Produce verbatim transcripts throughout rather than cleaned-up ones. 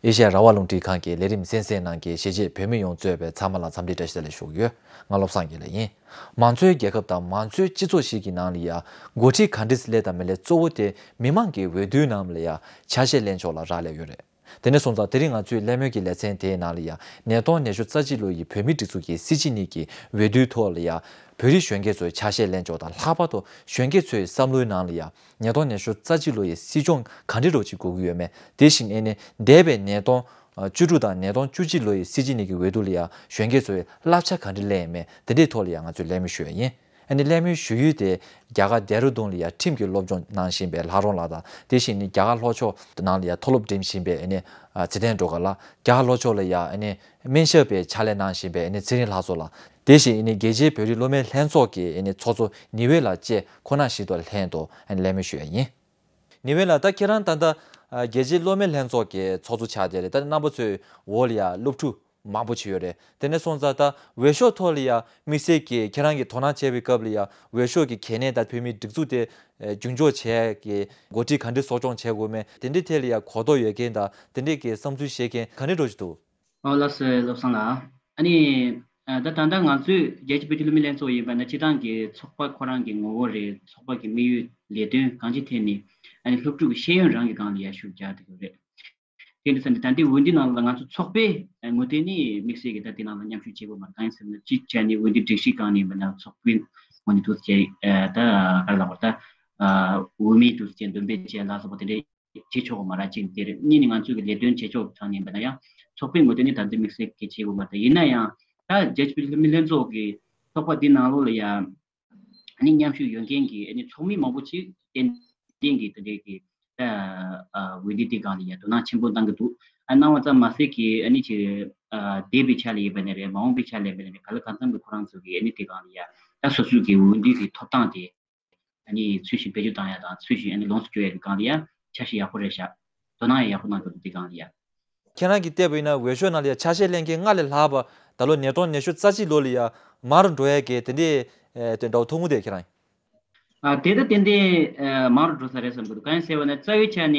ཨེ་ཤ་ཡ་རང་དབང་རླུང་འཕྲིན་ཁང་གི་ལས་རིམ་གསན་གཟིགས་གནང་མཁན་གཞིས་བྱེས་བོད་མི་ཡོངས་གཙོས་པའི་ཚང་མ་ལ་འཚམས་འདྲི་བཀྲ་ཤིས་བདེ་ལེགས་ཞུ་གི་ཡོད། ང་བློ་བཟང་དགེ་ལེགས་ཡིན། མང་གཙོའི་རྒྱལ་ཁབ་དང་མང་གཙོའི་སྤྱི་ཚོགས་ཤིག་གི་ནང་ལ་ཡ། འགོ་ཁྲིད་ག་འདྲས་སླེབས་དང་མི་སླེབས་གཙོ་བོ་དེ་མི་མང་གི་འོས་བསྡུའི་ནང་ལ་ཡ། ཆ་ཤས་ལེན་ཕྱོགས་ལ་རག་ལས་ཡོད་རེད། དེ་ནས་སོང་ཙང་དེ་རིང་ང་ཚོའི་གླེང་མོལ་གྱི་ལེ་ཚན་དེའི་ནང་ལ་ཡ། ཉིས་སྟོང་ཉི་ཤུ་རྩ་གཅིག་ལོ་ཡི་བོད་མིའི་སྒྲིག་འཛུགས་ཀྱི་སྲིད་སྤྱི་གཉིས་ཀྱི་འོས་བསྡུའི་ཐོག་ལ་ཡ། བོད་རིགས་གཞོན་སྐྱེས་ཚོའི་ཆ་ཤས་ལེན་ཕྱོགས་དང་ལྷག་པར་དུ་གཞོན་སྐྱེས་ཚོའི་བསམ་བློའི་ནང་ལ་ཡ། ཉིས་སྟོང་ཉི་ཤུ་རྩ་གཅིག་ལོ་ཡི་སྲིད་སྐྱོང་ག་འདྲ་འདྲ་ཅིག་དགོས་ཀྱི་ཡོད་མེད། དེ་བཞིན་ཨེ་ནི་འདས་པའི་ཉིས་སྟོང་བཅུ་དྲུག་དང་ཉིས་སྟོང་བཅུ་གཅིག་ལོ་ཡི་སྲིད་སྤྱི་གཉིས་ཀྱི་འོས་བསྡུ་ལ་ཡ་གཞོན་སྐྱེས་ཚོས་བསླབ་བྱ་ག་འདྲ་ལེན་ཡོད་མེད་དེ་འདྲའི་ཐོག་ལ་ཡ་ང་ཚོས་གླེང་མོལ་ཞུ་ཡ་ཡིན། ཨེ་ནི་གླེང་མོལ་ཞུ་ཡུལ་དེ་རྒྱ་གར་ལྡེ་རུ་ལྡུན་ལ་ཡ་ཁྲིམས་ཀྱི་སློབ་སྦྱོང་གནང་བཞིན་པའི་ལྷ་རོང་ལགས་དང་དེ་བཞིན་ནི་རྒྱ་གར་ལྷོ་ཕྱོགས་ནང་ལ་ཡ་མཐོ་སློབ་འགྲིམ་བཞིན་པའི་ཨེ་ནི་ཚེ་བརྟན་སྒྲོལ་དཀར་ལགས། རྒྱ་གར་ལྷོ་ཕྱོགས་ལ་ཡ་ཨེ་ནི་སྨན་ཞབས་པའི་ཕྱག་ལས་གནང་བཞིན་པའི་ཨེ་ནི་ཚེ་རིང་ལྷ་མཚོ་ལགས། དེ་བཞིན་ཨེ་ནི་རྒྱལ་སྤྱིའི་བོད་རིགས་སློབ་མའི་ལྷན་ཚོགས་ཀྱི་ཨེ་ནི་ཚོགས་གཙོ་ཉི་འོད་ལགས་བཅས་ཁོང་རྣམ་བཞི་དང་ལྷན་དུ་ཨེ་ནི་གླེང་མོལ་ཞུ་ཡ་ཡིན། ཉི་འོད་ལགས། ད་ཁྱེད་རང་ད་ལྟ་ཨ་རྒྱལ་སྤྱིའི་སློབ་མའི་ལྷན་ཚོགས་ཀྱི་ཚོགས་གཙོ་ཆགས་བསྡད་རེད། ད་རྣམ་པ་ཚོའི་འོག་ལ་ཡ་སློབ་ཕྲུག་མང་པོ་ཅིག་ཡོད་རེད། དེ་ནས་སོང་ཙང་ད་འོས་ཤོག་ཐོག་ལ་ཡ་དམིགས་བསལ་གྱིས་ཁྱེད་རང་གིས་དོ་སྣང་བྱས་པའི་སྐབས་ལ་ཡ་འོས་ཤོག་གི་གལ་གནད་དང་བོད་མིའི་སྒྲིག་འཛུགས་དེ་ཨ་རྒྱུན་འཁྱོངས་བྱེད་ཡ་གི་འགོ་ཁྲིད་ག་འདྲས་གསོ་སྐྱོང་བྱེད་དགོས་མེད་དེ་འདྲའི་ཐད་ལ་ཡ་གོ་རྟོགས་ཡོད་མཁན་དང་དེ་འདྲས་ཀྱི་བསམ་ཚུལ་བཤད་མཁན་ག་འདྲས་འདྲ་ཅིག་འདུག་ཨོ་ལགས་སོ། བློ་བཟང་ལགས། ཨ་ནི་ཨ་ད་ད་ལྟ་ང་ཚོས་རྒྱལ་སྤྱིའི་བོད་ཀྱི་སློབ་མའི་ལྷན་ཚོགས་ཡིན་པ་ན་སྤྱིར་བཏང་གི་ཚོགས་པ་ཁོ་རང་གི་ངོ་བོ་རེད། ཚོགས་པ་གི་དམིགས་ཡུལ་ལས་དོན་གང་ཅིའི་ཐད་ནས་ཨ་ནི་སློབ་ཕྲུག་གི་ཤེས་ཡོན་རང་གི་སྒང་ལ་ཡ་ཤུགས་རྒྱག་བསྡད་ཡོད་རེད། དེ་འདྲ་ས་ནས་ད་ལྟའི་འོས་བསྡུ་ནང་ལ་ང་ཚོ་ཚོགས་པའི་ངོས་ཐད་ནས་དམིགས་བསལ་གྱི་ད་དེ་ནང་ལ་མཉམ་ཞུགས་བྱེད་དགོས་མ་རེད། གང་ཡིན་ཟེར་ན་སྤྱི་བྱས་ནས་འོས་བསྡུ་སྒྲིག་གཞི་སྒང་ནས་ཡིན་པ་ན་ཚོགས་པའི་ངོས་ནས་འདུག་སེ་བྱས་ད་ག་རེ་ལབ་དགོས་རེད། ད་འོས་མི་འདུག་སེ་བྱས་འདོན་སྤེལ་བྱས་ལ་སོགས་པ་དེ་འདྲའི་བྱེད་ཆོག་གི་མ་རེད། གཅིག་དེ་རེད། གཉིས་ནི་ང་ཚོས་ཀྱི་ལས་དོན་བྱེད་ཕྱོགས་ཐོག་ནས་ཡིན་པ་ན་ཡང་ཚོགས་པའི་ངོས་ཐད་ནས་ད་ལྟ་དམིགས་བསལ་གྱི་བྱེད་དགོས་མ་རེད། ཡིན་ན་ཡང་ད་རྒྱལ་སྤྱིའི་མི་ལྷན་ཚོགས་ཀྱི་ཚོགས་པ་འདི་ནང་ལོགས་ལ་ཡང་ཨ་ནི་མཉམ་ཞུགས་ཡོད་མཁན་གྱི་ཨ་ནི་ཚོགས་མི་མང་པོ་ཅིག་ཏན་ཏན་གྱི་དེ་འདྲའི་གི་ད་འོས་བསྡུ་དེ་སྒང་ལ་ཡང་དོ་སྣང་ཆེན་པོ་གནང་གི་འདུག་ཨ་གནང་བ་ཙམ་མ་ཟད་ཀྱི་ཨ་ནི་ཅིག་འདས་པའི་ཆ་ལ་ཡིན་པ་ནས་རེད། མ་འོངས་པའི་ཆ་ལ་ཡིན་པ་ནས་རེད། ག་ལ་གང་འཚམ་གྱི་ཁོ་རང་ཚོ་གི་ཨ་ནི་དེ་སྒང་ལ་ཡང་ད་སོ་སོའི་གི་འོས་བསྡུ་གི་ཐོབ་ཐང་དེ་ཨ་ནི་ཚུལ་བཞིན་བེད་སྤྱོད་བཏང་ཡ་དང་ཚུལ་བཞིན་ཨ་ནི་ལོངས་སུ་སྤྱོད་ཡ་གི་སྒང་ལ་ཡ་འཆར་གཞི་ཡག་པོ་རེད་ཤག་དོ་སྣང་ཡ་ཡག་པོ་གནང་འདུག་དེ་སྒང་ལ་ཡ། ཁྱེད་རང་གིས་བལྟས་པ་ཡིན་ན་འོས་ཤོག་ནང་ལ་ཡ་ཆ་ཤས་ལེན་མཁན་སྔར་ལས་ལྷག་པ་ད་ལོ་ཉིས་སྟོང་ཉི་ཤུ་རྩ་གཅིག་ལོ་ལ་ཡ་མང་རུ་འགྲོ་ཡ་གི་དེ་འདྲའི་ཨེ་དེ་འདྲ་བོ་མཐོང་གི་འདུག་ཁྱེད་རང་། ཨ་དེ་ད་ཏན་ཏན་ཨ་མང་རུ་འགྲོ་ས་རེད་བསམ་གི་འདུག་གང་ཡིན་ཟེར་བ་ན་རྩ་བའི་ཆ་ནས་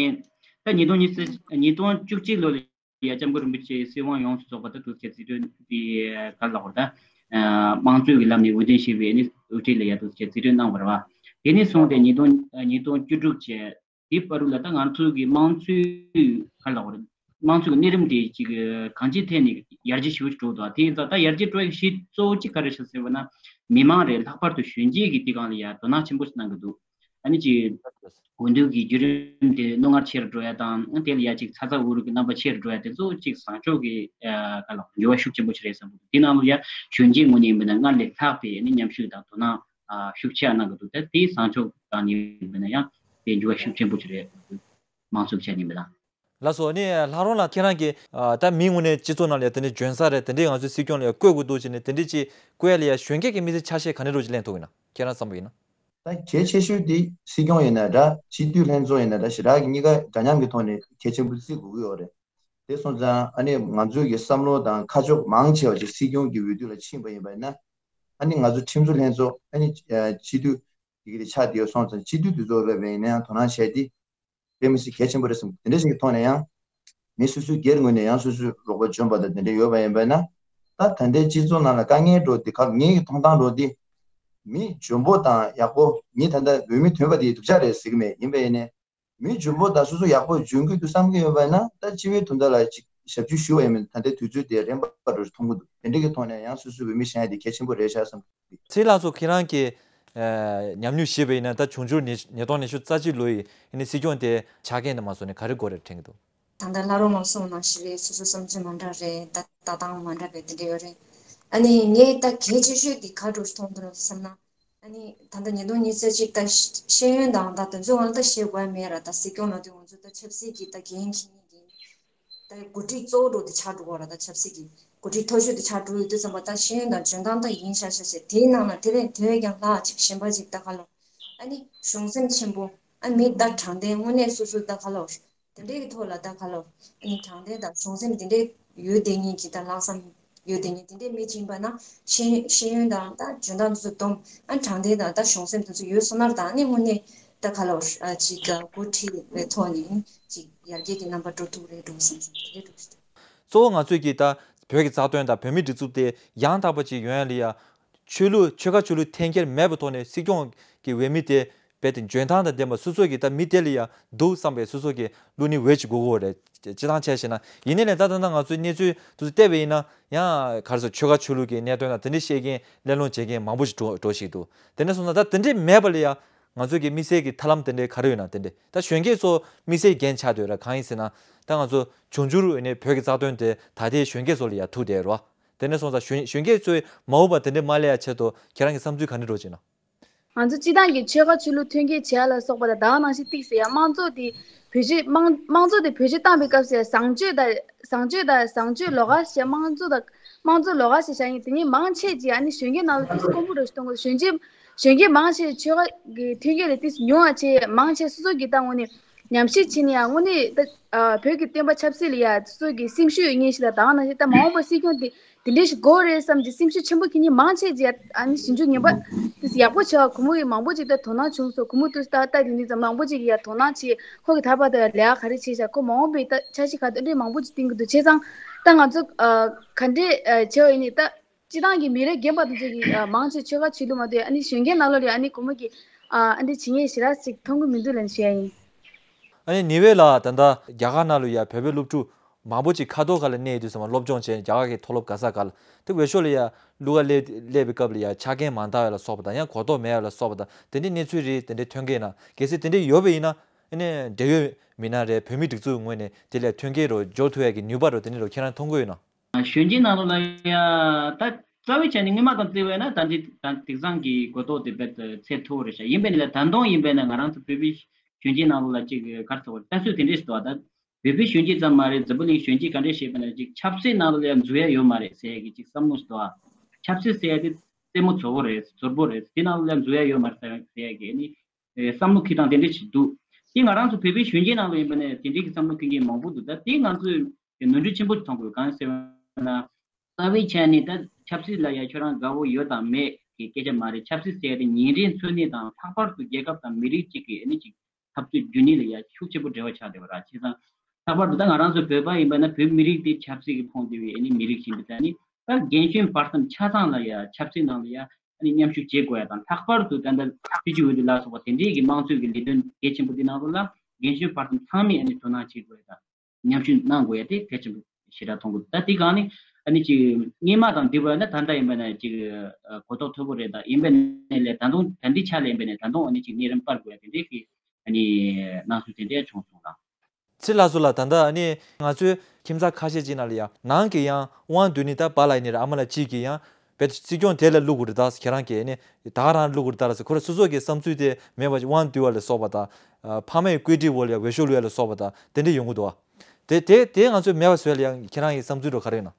ད་ཉིས་སྟོང་ཉི་ཤུ་ཉིས་སྟོང་བཅུ་གཅིག་ལོ་ལ་ཡ་སྐྱབས་མགོན་རིན་པོ་ཆེའི་སྲིད་དབང་ཡོངས་སུ་རྫོགས་པ་ད་འདུག་སེ་རྩིས་སྤྲོད་དེ་ག་རེ་ལབ་དགོས་རེད། ད་ཨ་དམངས་གཙོའི་གི་ལམ་ནས་འོས་འདེམས་བྱས་པའི་ཨ་ནི་དབུ་ཁྲིད་ལ་ཡ་འདུག་སེ་རྩིས་སྤྲོད་གནང་བ་རེད་བ། དེ་ནས་བཟུང་སྟེ་ཉིས་སྟོང་ཉིས་སྟོང་བཅུ་དྲུག་བྱས། དེའི་བར་དུ་ལ་ད་ང་ཚོའི་གི་དམངས་གཙོའི་ག་རེ་ལབ་དགོས་རེད། དམངས་གཙོའི་གི་གནས་རིམ་དེ་ཅིག་གང་ཅིའི་ཐད་ནས་ཡར་རྒྱས་ཞེ་པོ་ཅིག་འགྲོ་འདུག་དེ་ཡིན་ཙང་ད་ཡར་རྒྱས་འགྲོ་ཡག་གཞི་གཙོ་བོ་གཅིག་ག་རེ་རེད་ཟེར་བ་ན་མི་མང་རེད། ལྷག་པར་དུ་གཞོན་སྐྱེས་ཀྱིས་དེ་སྒང་ལ་ཡ་དོ་སྣང་ཆེན་པོ་ཞིག་གནང་གི་འདུག་ཨ་ནི་ཅིག་འོས་བསྡུ་གི་བརྒྱུད་རིམ་དེ་རྣོ་ངར་ཆེ་རུ་འགྲོ་ཡ་དང་དེ་ལ་ཡ་ཅིག་ཚ་ཚ་འུར་འུར་གྱི་རྣམ་པ་ཆེ་རུ་འགྲོ་ཡ་དེ་ཚོ་ཅིག་བཟང་ཕྱོགས་ཀྱི་ཨ་ག་ལ་འགྱུར་བ་ཤུགས་ཆེན་པོ་ཞིག་རེད་བསམ་གི་འདུག་དེ་ནང་ལ་ཡ་གཞོན་སྐྱེས་ངོས་ནས་ཡིན་པ་ན་སྔར་ལས་ལྷག་པའི་ཨ་ནི་མཉམ་ཞུགས་དང་དོ་སྣང་ཨ་ཤུགས་ཆེ་གནང་གི་འདུག་ད་དེ་བཟང་ཕྱོགས་སྒང་ནས་ཡིན་པ་ན་ཡང་དེ་འགྱུར་བ་ཤུགས་ཆེན་པོ་ཅིག་རེད། དམངས་གཙོ་ཆ་ནས་ཡིན་པ་ན། ལགས་སོ། ཨ་ནི་ལྷ་རོང་ལགས་ཁྱེད་རང་གིས་ཨ་ད་མིའི་ངོས་ནས་སྤྱི་ཚོགས་ནང་ལ་དེ་འདྲའི་འཇོན་ས་རེད། དེ་འདྲའི་ང་ཚོའི་སྲིད་སྐྱོང་ལ་བསྐོ་དགོས་འདུག་ཅེས་ནས་དེ་འདྲའི་ཅིག་བསྐོ་ཡ་ལ་ཡ་གཞོན་སྐྱེས་ཀྱི་མི་ཚེ་ཆ་ཤས་ག་འདྲ་འདྲ་ཅིག་ལེན་ཐུབ་ཡིན་ན་ཁྱེད་རང་བསམ་པ་ཡིན་ན། ད་གལ་ཆེ་ཤོས་དེ་སྲིད་སྐྱོང་ཡིན་ན་འདྲ་སྤྱི་འཐུས་ལྷན་ཚོགས་ཡིན་ན་འདྲ་ཞེ་དྲག་གི་གཉིས་ཀ་འདྲ་མཉམ་གྱི་ཐོག་ནས་གལ་ཆེན་པོ་བརྩི་དགོས་ཀྱི་ཡོད་རེད། དེ་སོང་ཙང་ཨ་ནི་ང་ཚོའི་གི་བསམ་བློ་དང་ཁ་ཕྱོགས་མང་ཆེ་བ་ཅིག་སྲིད་སྐྱོང་གི་འོས་བསྡུ་ལ་ཕྱིན་པ་ཡིན་པ་ཡིན་ན། ཨ་ནི་ང་ཚོ་ཁྲིམས་བཟོ་ལྷན་ཚོགས་ཨ་ནི་ཨ་སྤྱི་འཐུས་དེ་གི་དེ་ཆགས་བསྡད་ཡོད་སོང་ཙང་སྤྱི་འཐུས་དེ་ཚོ་ལ་བས་ཡིན་ན་ཡང་དོ་སྣང་བྱས་ཏེ་དཔེ་མི་སྲིད་གལ་ཆེན་པོ་རེད་བསམ། དེ་འདྲ་ཞིག་གི་ཐོག་ནས་ཡང་མི་སོ་སོའི་སྒེར་ངོས་ནས་ཡང་སོ་སོའི་རོགས་པ་འཇོན་པ་དང་དེ་འདྲ་ཡོད་པ་ཡིན་པ་ཡིན་ན། ད་ད་ལྟའི་སྤྱི་ཚོགས་ནང་ལ་དཀའ་ངལ་འགྲོ་དེ་ག་ངའི་གི་མཐོང་སྟངས་འགྲོ་དེ་མི་འཇོན་པོ་དང་ཡག་པོ་ངས་ད་ལྟ་འོས་མི་ཐོན་པ་དེ་སྡུག་ཅག་རེད་ཟེར་གི་མེད། ཡིན་པ་ཡིན་ནའི། མི་འཇོན་པོ་དང་སོ་སོ་ཡག་པོ་འཇོན་གྱི་འདུག་བསམ་གྱི་ཡོད་པ་ཡིན་ན་ད་སྤྱི་བའི་དོན་དག་ལ་ཅིག་ཞབས་ཞུ་ཞུ་བ་ཡིན་མིན་ད་ལྟའི་དུས་ཚོད་དེ་རན་པ་འགྲོ་མཐོང་གི་འདུག་དེ་འདྲ་གི་ཐོག་ནས་ཡང་སོ་སོའི་འོས་མི་བཞེངས་ཡ་དེ་གལ་ཆེན་པོ་རེད་ཤག་བསམ་གྱི། ཚེ་རིང་ལགས་སོ། ཁྱེད་རང་གིས་ཨ་ཉམས་མྱོང་ཞུས་པ་ཡིན་ན་ད་འབྱུང་འགྱུར་ཉིས་ཉིས་སྟོང་ཉི་ཤུ་རྩ་གཅིག་ལོ་ཡི་ཨ་ནི་སྲིད་སྐྱོང་དེ་ཆགས་མཁན་དེ་མ་སོང་ནས་ག་རེ་དགོས་རེད་དྲན་གྱི་འདུག་ད་ལྟ་ལྷ་རོང་ལགས་གསུངས་ནང་བཞིན་རེད། སོ་སོ་བསམ་ཚུལ་མ་འདྲ་རེད། ད་ལྟ་སྟངས་མ་འདྲ་རེད། དེ་འདྲ་ཡོད་རེད། ཨ་ནི་ངས་ད་གལ་ཆེ་ཤོས་དེ་ག་འདྲ་ཞིག་མཐོང་གི་འདུག་བསམ་ན། ཨ་ནི་ད་ལྟ་ཉིས་སྟོང་ཉི་ཤུ་རྩ་གཅིག་ད་ཤེས་ཡོན་དང་ད་དེ་ཚོའི་ངང་ལ་ད་བཤད་དགོས་མེད་ར། ད་སྲིད་སྐྱོང་ལ་དེ་ང་ཚོ་ད་ཆབ་སྲིད་ཀྱི་ད་འགན་འཁྱེར་མཁན་གྱི་ད་འགོ་ཁྲིད་གཙོ་བོ་འདྲ་དེ་ཆགས་འགྲོ་གི་ར། ད་ཆབ་སྲིད་ཀྱི་འགོ་ཁྲིད་མཐོ་ཤོས་དེ་ཆགས་འགྲོ་ཡོད་དུས་ཙམ་པ་ད་ཤེས་ཡོན་དང་འཇོན་ཐང་ད་ཡིན་ཤག་ཤག་བྱས། དེའི་ནང་ན་དེ་ལས་དེ་བས་ཀྱང་ལྷག་ཅིག་གཞན་པ་ཅིག་ད་ག་ལ་ཨ་ནི་གཞུང་སེམས་ཆེན་པོ་ཨ་མི་ད་དྲང་བདེན་དངོས་གནས་སོ་སོ་ད་ག་ལ་དེ་འདྲའི་གི་ཐོག་ལ་ད་ག་ལ་ཨ་ནི་དྲང་བདེན་དང་གཞུང་སེམས་དེ་འདྲའི་ཡོད་དེ་ཉིད་ཀྱི་ད་ལྷག་བསམ་ཡོད་དེ་ཉིད་དེ་འདྲའི་མི་ཅིག་ཡིན་པ་ན་ཤེས་ཤེས་ཡོན་དང་ད་འཇོན་ཐང་དེ་ཚོ་སྡོམ། ཨ་དྲང་བདེན་དང་ད་གཞུང་སེམས་དེ་ཚོ་ཡོད་སོང་ན་ད་ཨ་ནི་དངོས་གནས་ད་ག་ལ་ཨ་ཅིག་འགོ་ཁྲིད་པའི་ཐོག་ནས་ཅིག་ ཡར་རྒྱས་ཀྱི་རྣམ་པ་འགྲོ་ཐུབ་རེད་འགྲོ་བསམ་སོང་། དེ་འདྲ་འགྲོ་སྲིད། གཙོ་བོ་ང་ཚོས་ཀྱིས་ད་བོད་ཀྱི་རྩ་དོན་དང་བོད་མིའི་སྒྲིག་འཛུགས་དེ་ཡང་དག་པ་ཅིག་ཡོང་ཡ་ལ་ཡ། ཆོས་ལུགས་ཆོལ་ཁ་ཆོས་ལུགས་འཐེན་འཁྱེར་མེད་པའི་ཐོག་ནས་སྲིད་སྐྱོང་གི་འོས་མི་དེ་རྦད་དེ་འཇོན་ཐང་དང་ལྡན་པ་སོ་སོ་གི་ད་མི་དེ་ལ་ཡ་འདུག་བསམ་པའི་སོ་སོ་གི་བླུག་ནི་འོས་ཅིག་དགོས་ཀྱི་ཡོད་རེད། སྤྱིར་བཏང་བྱས་ཤེ་ན་ཡིན་ནའི་ལས་ད་ད་ལྟ་ང་ཚོའི་གནས་ཚུལ་དུ་བལྟས་པ་ཡིན་ན་ཡང་ག་རེ་ཟེར་ཆོལ་ཁ་ཆོས་ལུགས་ཀྱི་གནད་དོན་དང་དེ་འདྲའི་བཤད་མཁན་གླེང་སློང་བྱེད་མཁན་མང་པོ་ཞིག་འགྲོ་འགྲོ་ཞིག་འདུག་དེ་འདྲ་སོང་ཙང་ད་དེ་འདྲའི་མེད་པ་ལ་ཡ་ང་ཚོ་གི་དམིགས་བསལ་གྱི་ཐབས་ལམ་དེ་འདྲའི་ག་རེ་ཡོད་ན་དེ་འདྲའི་ད་གཞོན་སྐྱེས་ཚོ་དམིགས་བསལ་འགན་ཆགས་བསྡད་ཡོད་ར། གང་ཡིན་ཟེར་ན་ད་ང་ཚོ་འབྱུང་འགྱུར་ནས་བོད་ཀྱི་རྩ་དོན་དེ་ད་ལྟའི་གཞོན་སྐྱེས་ཚོ་ལ་ཡ་ཐུག་བསྡད་ཡོད་ར། དེ་འདྲ་སོང་ཙང་གཞོན་གཞོན་སྐྱེས་ཚོས་མ་འོངས་པ་དེ་འདྲའི་མ་སླེབས་ཡ་ཆེད་དུ་ཁྱེད་རང་གི་བསམ་ཚུལ་ག་འདྲ་འདྲ་བོ་ཅིག་ན། ང་ཚོ་སྤྱི་བཏང་གི་ཆོལ་ཁ་ཆོས་ལུགས་མཐུན་འགྱུར་བྱེད་ཡ་ལ་སོགས་པ་དང་ད་ག་ནང་བཞིན་ཏིག་ཟེར་ཡ་དམངས་གཙོ་དེ་བེད་སྤྱོད་དམངས་དམངས་གཙོ་དེ་བེད་སྤྱོད་བཏང་པའི་སྐབས་སུ་ཡ་བཟང་སྤྱོད་དང་བཟང་སྤྱོད་དང་བཟང་སྤྱོད་ལོགས་ཀ་བྱས་དམངས་གཙོ་དང་དམངས་གཙོ་ལོགས་ཀ་བྱས་བཞག་ཡིན། དེ་ཉིད་མང་ཆེ་ཅིག་ཨ་ནི་གཞོན་སྐྱེས་ནང་ལ་ཏིག་དཀོན་པོ་རེ་ཞིག་གཏོང་དགོས། གཞོན་སྐྱེས་གཞོན་སྐྱེས་མང་ཆེ་ཆོལ་ཁ་གི་མཐུན་འགྱུར་ལ་ཏིག་ཉུང་བ་བྱས་མང་ཆེ་སོ་སོ་གི་ད་དངོས་གནས་ཉམས་ཞིབ་བྱེད་ནས་ཡང་དངོས་གནས་ད་ཨ་བོད་ཀྱི་བསྟན་པ་ཆབ་སྲིད་ལ་ཡ་སོ་སོ་གི་སེམས་ཤུགས་ཡོད་མཁན་ཞིག་ལ་ད་ག་ནང་བཞིན་ད་མ་འོངས་པ་སྲིད་སྐྱོང་དེ་དེ་འདྲའི་ཞིག་དགོས་རེད་བསམ་གྱི་སེམས་ཤུགས་ཆེན་པོ་ཁྱེད་ཉིད་མང་ཆེ་ཅིག་ཨ་ནི་ཞིབ་འཇུག་ངན་པ་དེ་ཡག་པོ་བྱས་པ་ཁོ་མོ་གི་མང་པོ་ཅིག་ད་དོ་སྣང་བྱུང་སོང་། ཁོ་མོ་དུས་ད་ལྟ་དེ་འདྲའི་ཙམ་མང་པོ་ཅིག་གི་ཡ་དོ་སྣང་བྱས་ཁོ་གི་ད་བར་དུ་ལས་ཀ་ག་རེ་བྱས་བཞག་ཁོ་མ་འོངས་པའི་ད་འཆར་གཞི་ག་དེ་འདྲའི་མང་པོ་ཅིག་བཏིང་གི་འདུག་བྱས་ཙང་ད་ང་ཚོ་ཨ་ག་འདྲའི་ཨ་བྱས་པ་ཡིན་ནའི་ད། སྤྱི་བཏང་གི་མི་རབས་རྒན་པ་དེ་ཚོ་གིས་ཨ་མང་ཆེ་ཆོལ་ཁ་ཆོས་ལུགས་མ་གཏོགས་ཨ་ནི་གཞོན་སྐྱེས་ནང་ལོགས་ལ་ཨ་ནི་སྒོར་མོ་གི་ཨ་ཨ་འདི་བྱེད་མཁན་ཞེ་དྲག་ཅིག་མཐོང་གི་མི་འདུག་ལབ་ནས་ཞུ་ཡ་ཡིན། ཨ་ནི་ཉི་འོད་ལགས་ད་ལྟ་རྒྱ་གར་ནང་ལ་ཡ་བོད་པའི་སློབ་ཕྲུག་མང་པོ་ཅིག་ཁ་ཐོག་སྒང་ལ་གནས་ཡོད་དུས་ཙམ་པ་སློབ་སྦྱོང་བྱས་རྒྱ་གར་གྱི་མཐོ་སློབ་ག་ས་ག་ལ་དེ་འོས་ཤོག་ལ་ཡ་བླུག་ག་སླེབས་སླེབས་པའི་སྐབས་ལ་ཡ་ཆ་རྐྱེན་མ་འདང་བ་ལ་སོགས་པ་དང་ཡང་གོ་རྟོགས་མེད་པ་ལ་སོགས་པ་དང་དེ་འདྲའི་གནས་ཚུལ་རེད། དེ་འདྲའི་ཐོན་གྱི་ཡོད་ན་གལ་སྲིད་དེ་འདྲའི་ཡོད་པ་ཡིན་ན་ཨ་ནི་འབྲེལ་ཡོད་མི་སྣ་རེད་བོད་མིའི་སྒྲིག་འཛུགས་ངོས་ནས་དེ་ལ་མཐུན་རྐྱེན་རོ་སྦྱོར་ཐུབ་ཡ་གི་ནུས་པ་རོ་དེ་འདྲ་རོ་ཁྱེད་རང་མཐོང་གི་ཡོད་ན། གཞོན་སྐྱེས་ནང་ལོགས་ལ་ཡ་ད་རྩ་བའི་ཆ་ནས་སྔོན་མ་དང་བརྩི་བས་ན་ད་འདི་ད་དེང་སང་གི་གོ་རྟོགས་དེ་རྦད་དེ་ཚད་མཐོ་བོ་རེད་ཤག་ཡིན་པས་ན་ད་དུང་ཡིན་པས་ན་ང་རང་ཚོ་བོད་པའི་གཞོན་སྐྱེས་ནང་ལོགས་ལ་ཅིག་ག་རེ་ཟེར་བ་ལྟ་ཚུལ་དེ་འདྲས་ཤིག་འདུག་ད་བོད་པའི་གཞོན་སྐྱེས་ཙམ་མ་རེད། འཛམ་བུ་གླིང་གཞོན་སྐྱེས་ག་འདྲས་ཤེས་པ་ན་ཅིག་ཆབ་སྲིད་ནང་ལོགས་ལ་ཡ་འཛུལ་ཡ་ཡོད་མ་རེད་ཟེར་ཡ་གི་ཅིག་བསམ་བློ་ཞིག་འདུག་ཆབ་སྲིད་ཟེར་ཡ་དེ་རྩེད་མོ་ཚོགས་པོ་རེད། ཟུར་པོ་རེད། དེ་ནང་ལོགས་ལ་ཡ་འཛུལ་ཡ་ཡོད་མ་རེད་ཟེར་ཡ་གི་ནི། ཨེ་བསམ་བློ་འཁྱེར་སྟངས་དེ་འདྲ་ཞིག་འདུག་དེ་ང་རང་ཚོ་བོད་པའི་གཞོན་སྐྱེས་ནང་ལ་ཡིན་པ་ནས་དེ་འདྲའི་གི་བསམ་བློ་འཁྱེར་མཁན་མང་པོ་འདུག་ད་དེ་ང་ཚོས་ནོར་འཁྲུལ་ཆེན་པོ་ཞིག་མཐོང་དགོས། གང་ཟེར་བ་ན་རྩ་བའི་ཆ་ནས་ད་ཆབ་སྲིད་ལ་ཡ་ཁྱོད་རང་དགའ་བོ་ཡོད་དང་མེད་ཀྱི་སྐད་ཆ་མ་རེད། ཆབ་སྲིད་ཟེར་ཡ་དེ་ཉིན་རེའི་འཚོ་གནས་དང་ལྷག་པར་དུ་རྒྱལ་ཁབ་དང་མི་རིགས་གཅིག་གི་ཨ་ནི་ཅིག་འཐབ་རྩོད་རྒྱུ་ནི་ལ་ཡ་ཤུགས་ཆེན་པོ་འབྲེལ་བ་ཆགས་བསྡད་པ་ར། བྱས་ཙང་ལྷག་པར་དུ་ད་ང་རང་ཚོ་བོད་པ་ཡིན་པ་ན་བོད་མི་རིགས་དེ་ཆབ་སྲིད་ཀྱི་ཁོངས་བསྡུས་པའི་ཨ་ནི་མི་རིགས་ཤིག་ཡིན་པ་ད་ནི་ད་རྒན་གཞོན་བར་མཚམས་ཆ་ཚང་ལ་ཡ་ཆབ་སྲིད་ནང་ལ་ཡ། ཨ་ནི་མཉམ་ཞུགས་བྱེད་དགོས་ཡ་དང་། ལྷག་པར་དུ་ད་ལྟ་སྲིད་བྱུས་འོས་བསྡུ་ལ་སོགས་པ་དེ་འདྲའི་གི་དམངས་གཙོའི་གི་ལས་དོན་གལ་ཆེན་པོ་འདི་ནང་ལོགས་ལ་རྒན་གཞོན་བར་གསུམ་ཚང་མས་ཨ་ནི་དོ་སྣང་བྱེད་དགོས་ཡ་དང་མཉམ་ཞུགས་གནང་དགོས་ཡ་དེ་གལ་ཆེན་པོ་ཞེ་དྲག་མཐོང་གི་འདུག་ད་དེ་གང་ནི་ཨ་ནི་ཅིག་སྔོན་མ་དང་བསྡུར་བ་ན་ད་ལྟ་ཡིན་པ་ན་ཅིག་གོ་རྟོགས་མཐོ་པོ་རེད། ད་ཡིན་པ་ནས་ལས་ད་དུང་ད་ལྟའི་ཆ་ལ་ཡིན་པ་ནས་ད་དུང་ཨ་ནི་ཅིག་གནས་རིམ་སྤར་དགོས་ཡ་དེ་འདྲའི་གི་ཨ་ནི་སྣང་ཚུལ་དེ་འདྲ་བྱུང་སོང་ལ། ཚེ་ལྷ་སུ་ལ་ད་ལྟ་ཨ་ནི་ང་ཚོའི་ཁྱིམ་ཚང་ཁ་ཤས་ཅིག་ནང་ལ་ཡང་ནང་གི་ཡང་དབང་སྡུད་ནི་ད་པཱ་ལགས་ཡིན་ནི་རེད། ཨ་མ་ལགས་གཅིག་གིས་ཡང་བེད་སྲིད་སྐྱོང་དེ་ལ་བླུག་དགོས་རེད་ད་ཁྱེད་རང་གིས་ཨ་ནི་ད་ག་རང་བླུག་དགོས་རེད་ད་ལ་ཟེར་ཁོ་རང་སོ་སོ་གི་བསམ་ཚུལ་དེ་མེད་པ་དབང་སྡུད་པ་ལ་སོགས་པ་དང་ཕ་མའི་བཀོད་སྒྲིག་འོག་ལ་ཡང་འོས་ཤོག་བླུག་ཡ་ལ་སོགས་པ་དང་དེ་འདྲ་ཡོང་གི་འདུག་བ། དེ་དེ་དེ་ང་ཚོས་མེད་པ་བཟོ་ཡ་ལ་ཡང་ཁྱེད་རང་གི་བསམ་ཚུལ་འགྲོ་ག་རེ་ཡིན་ན།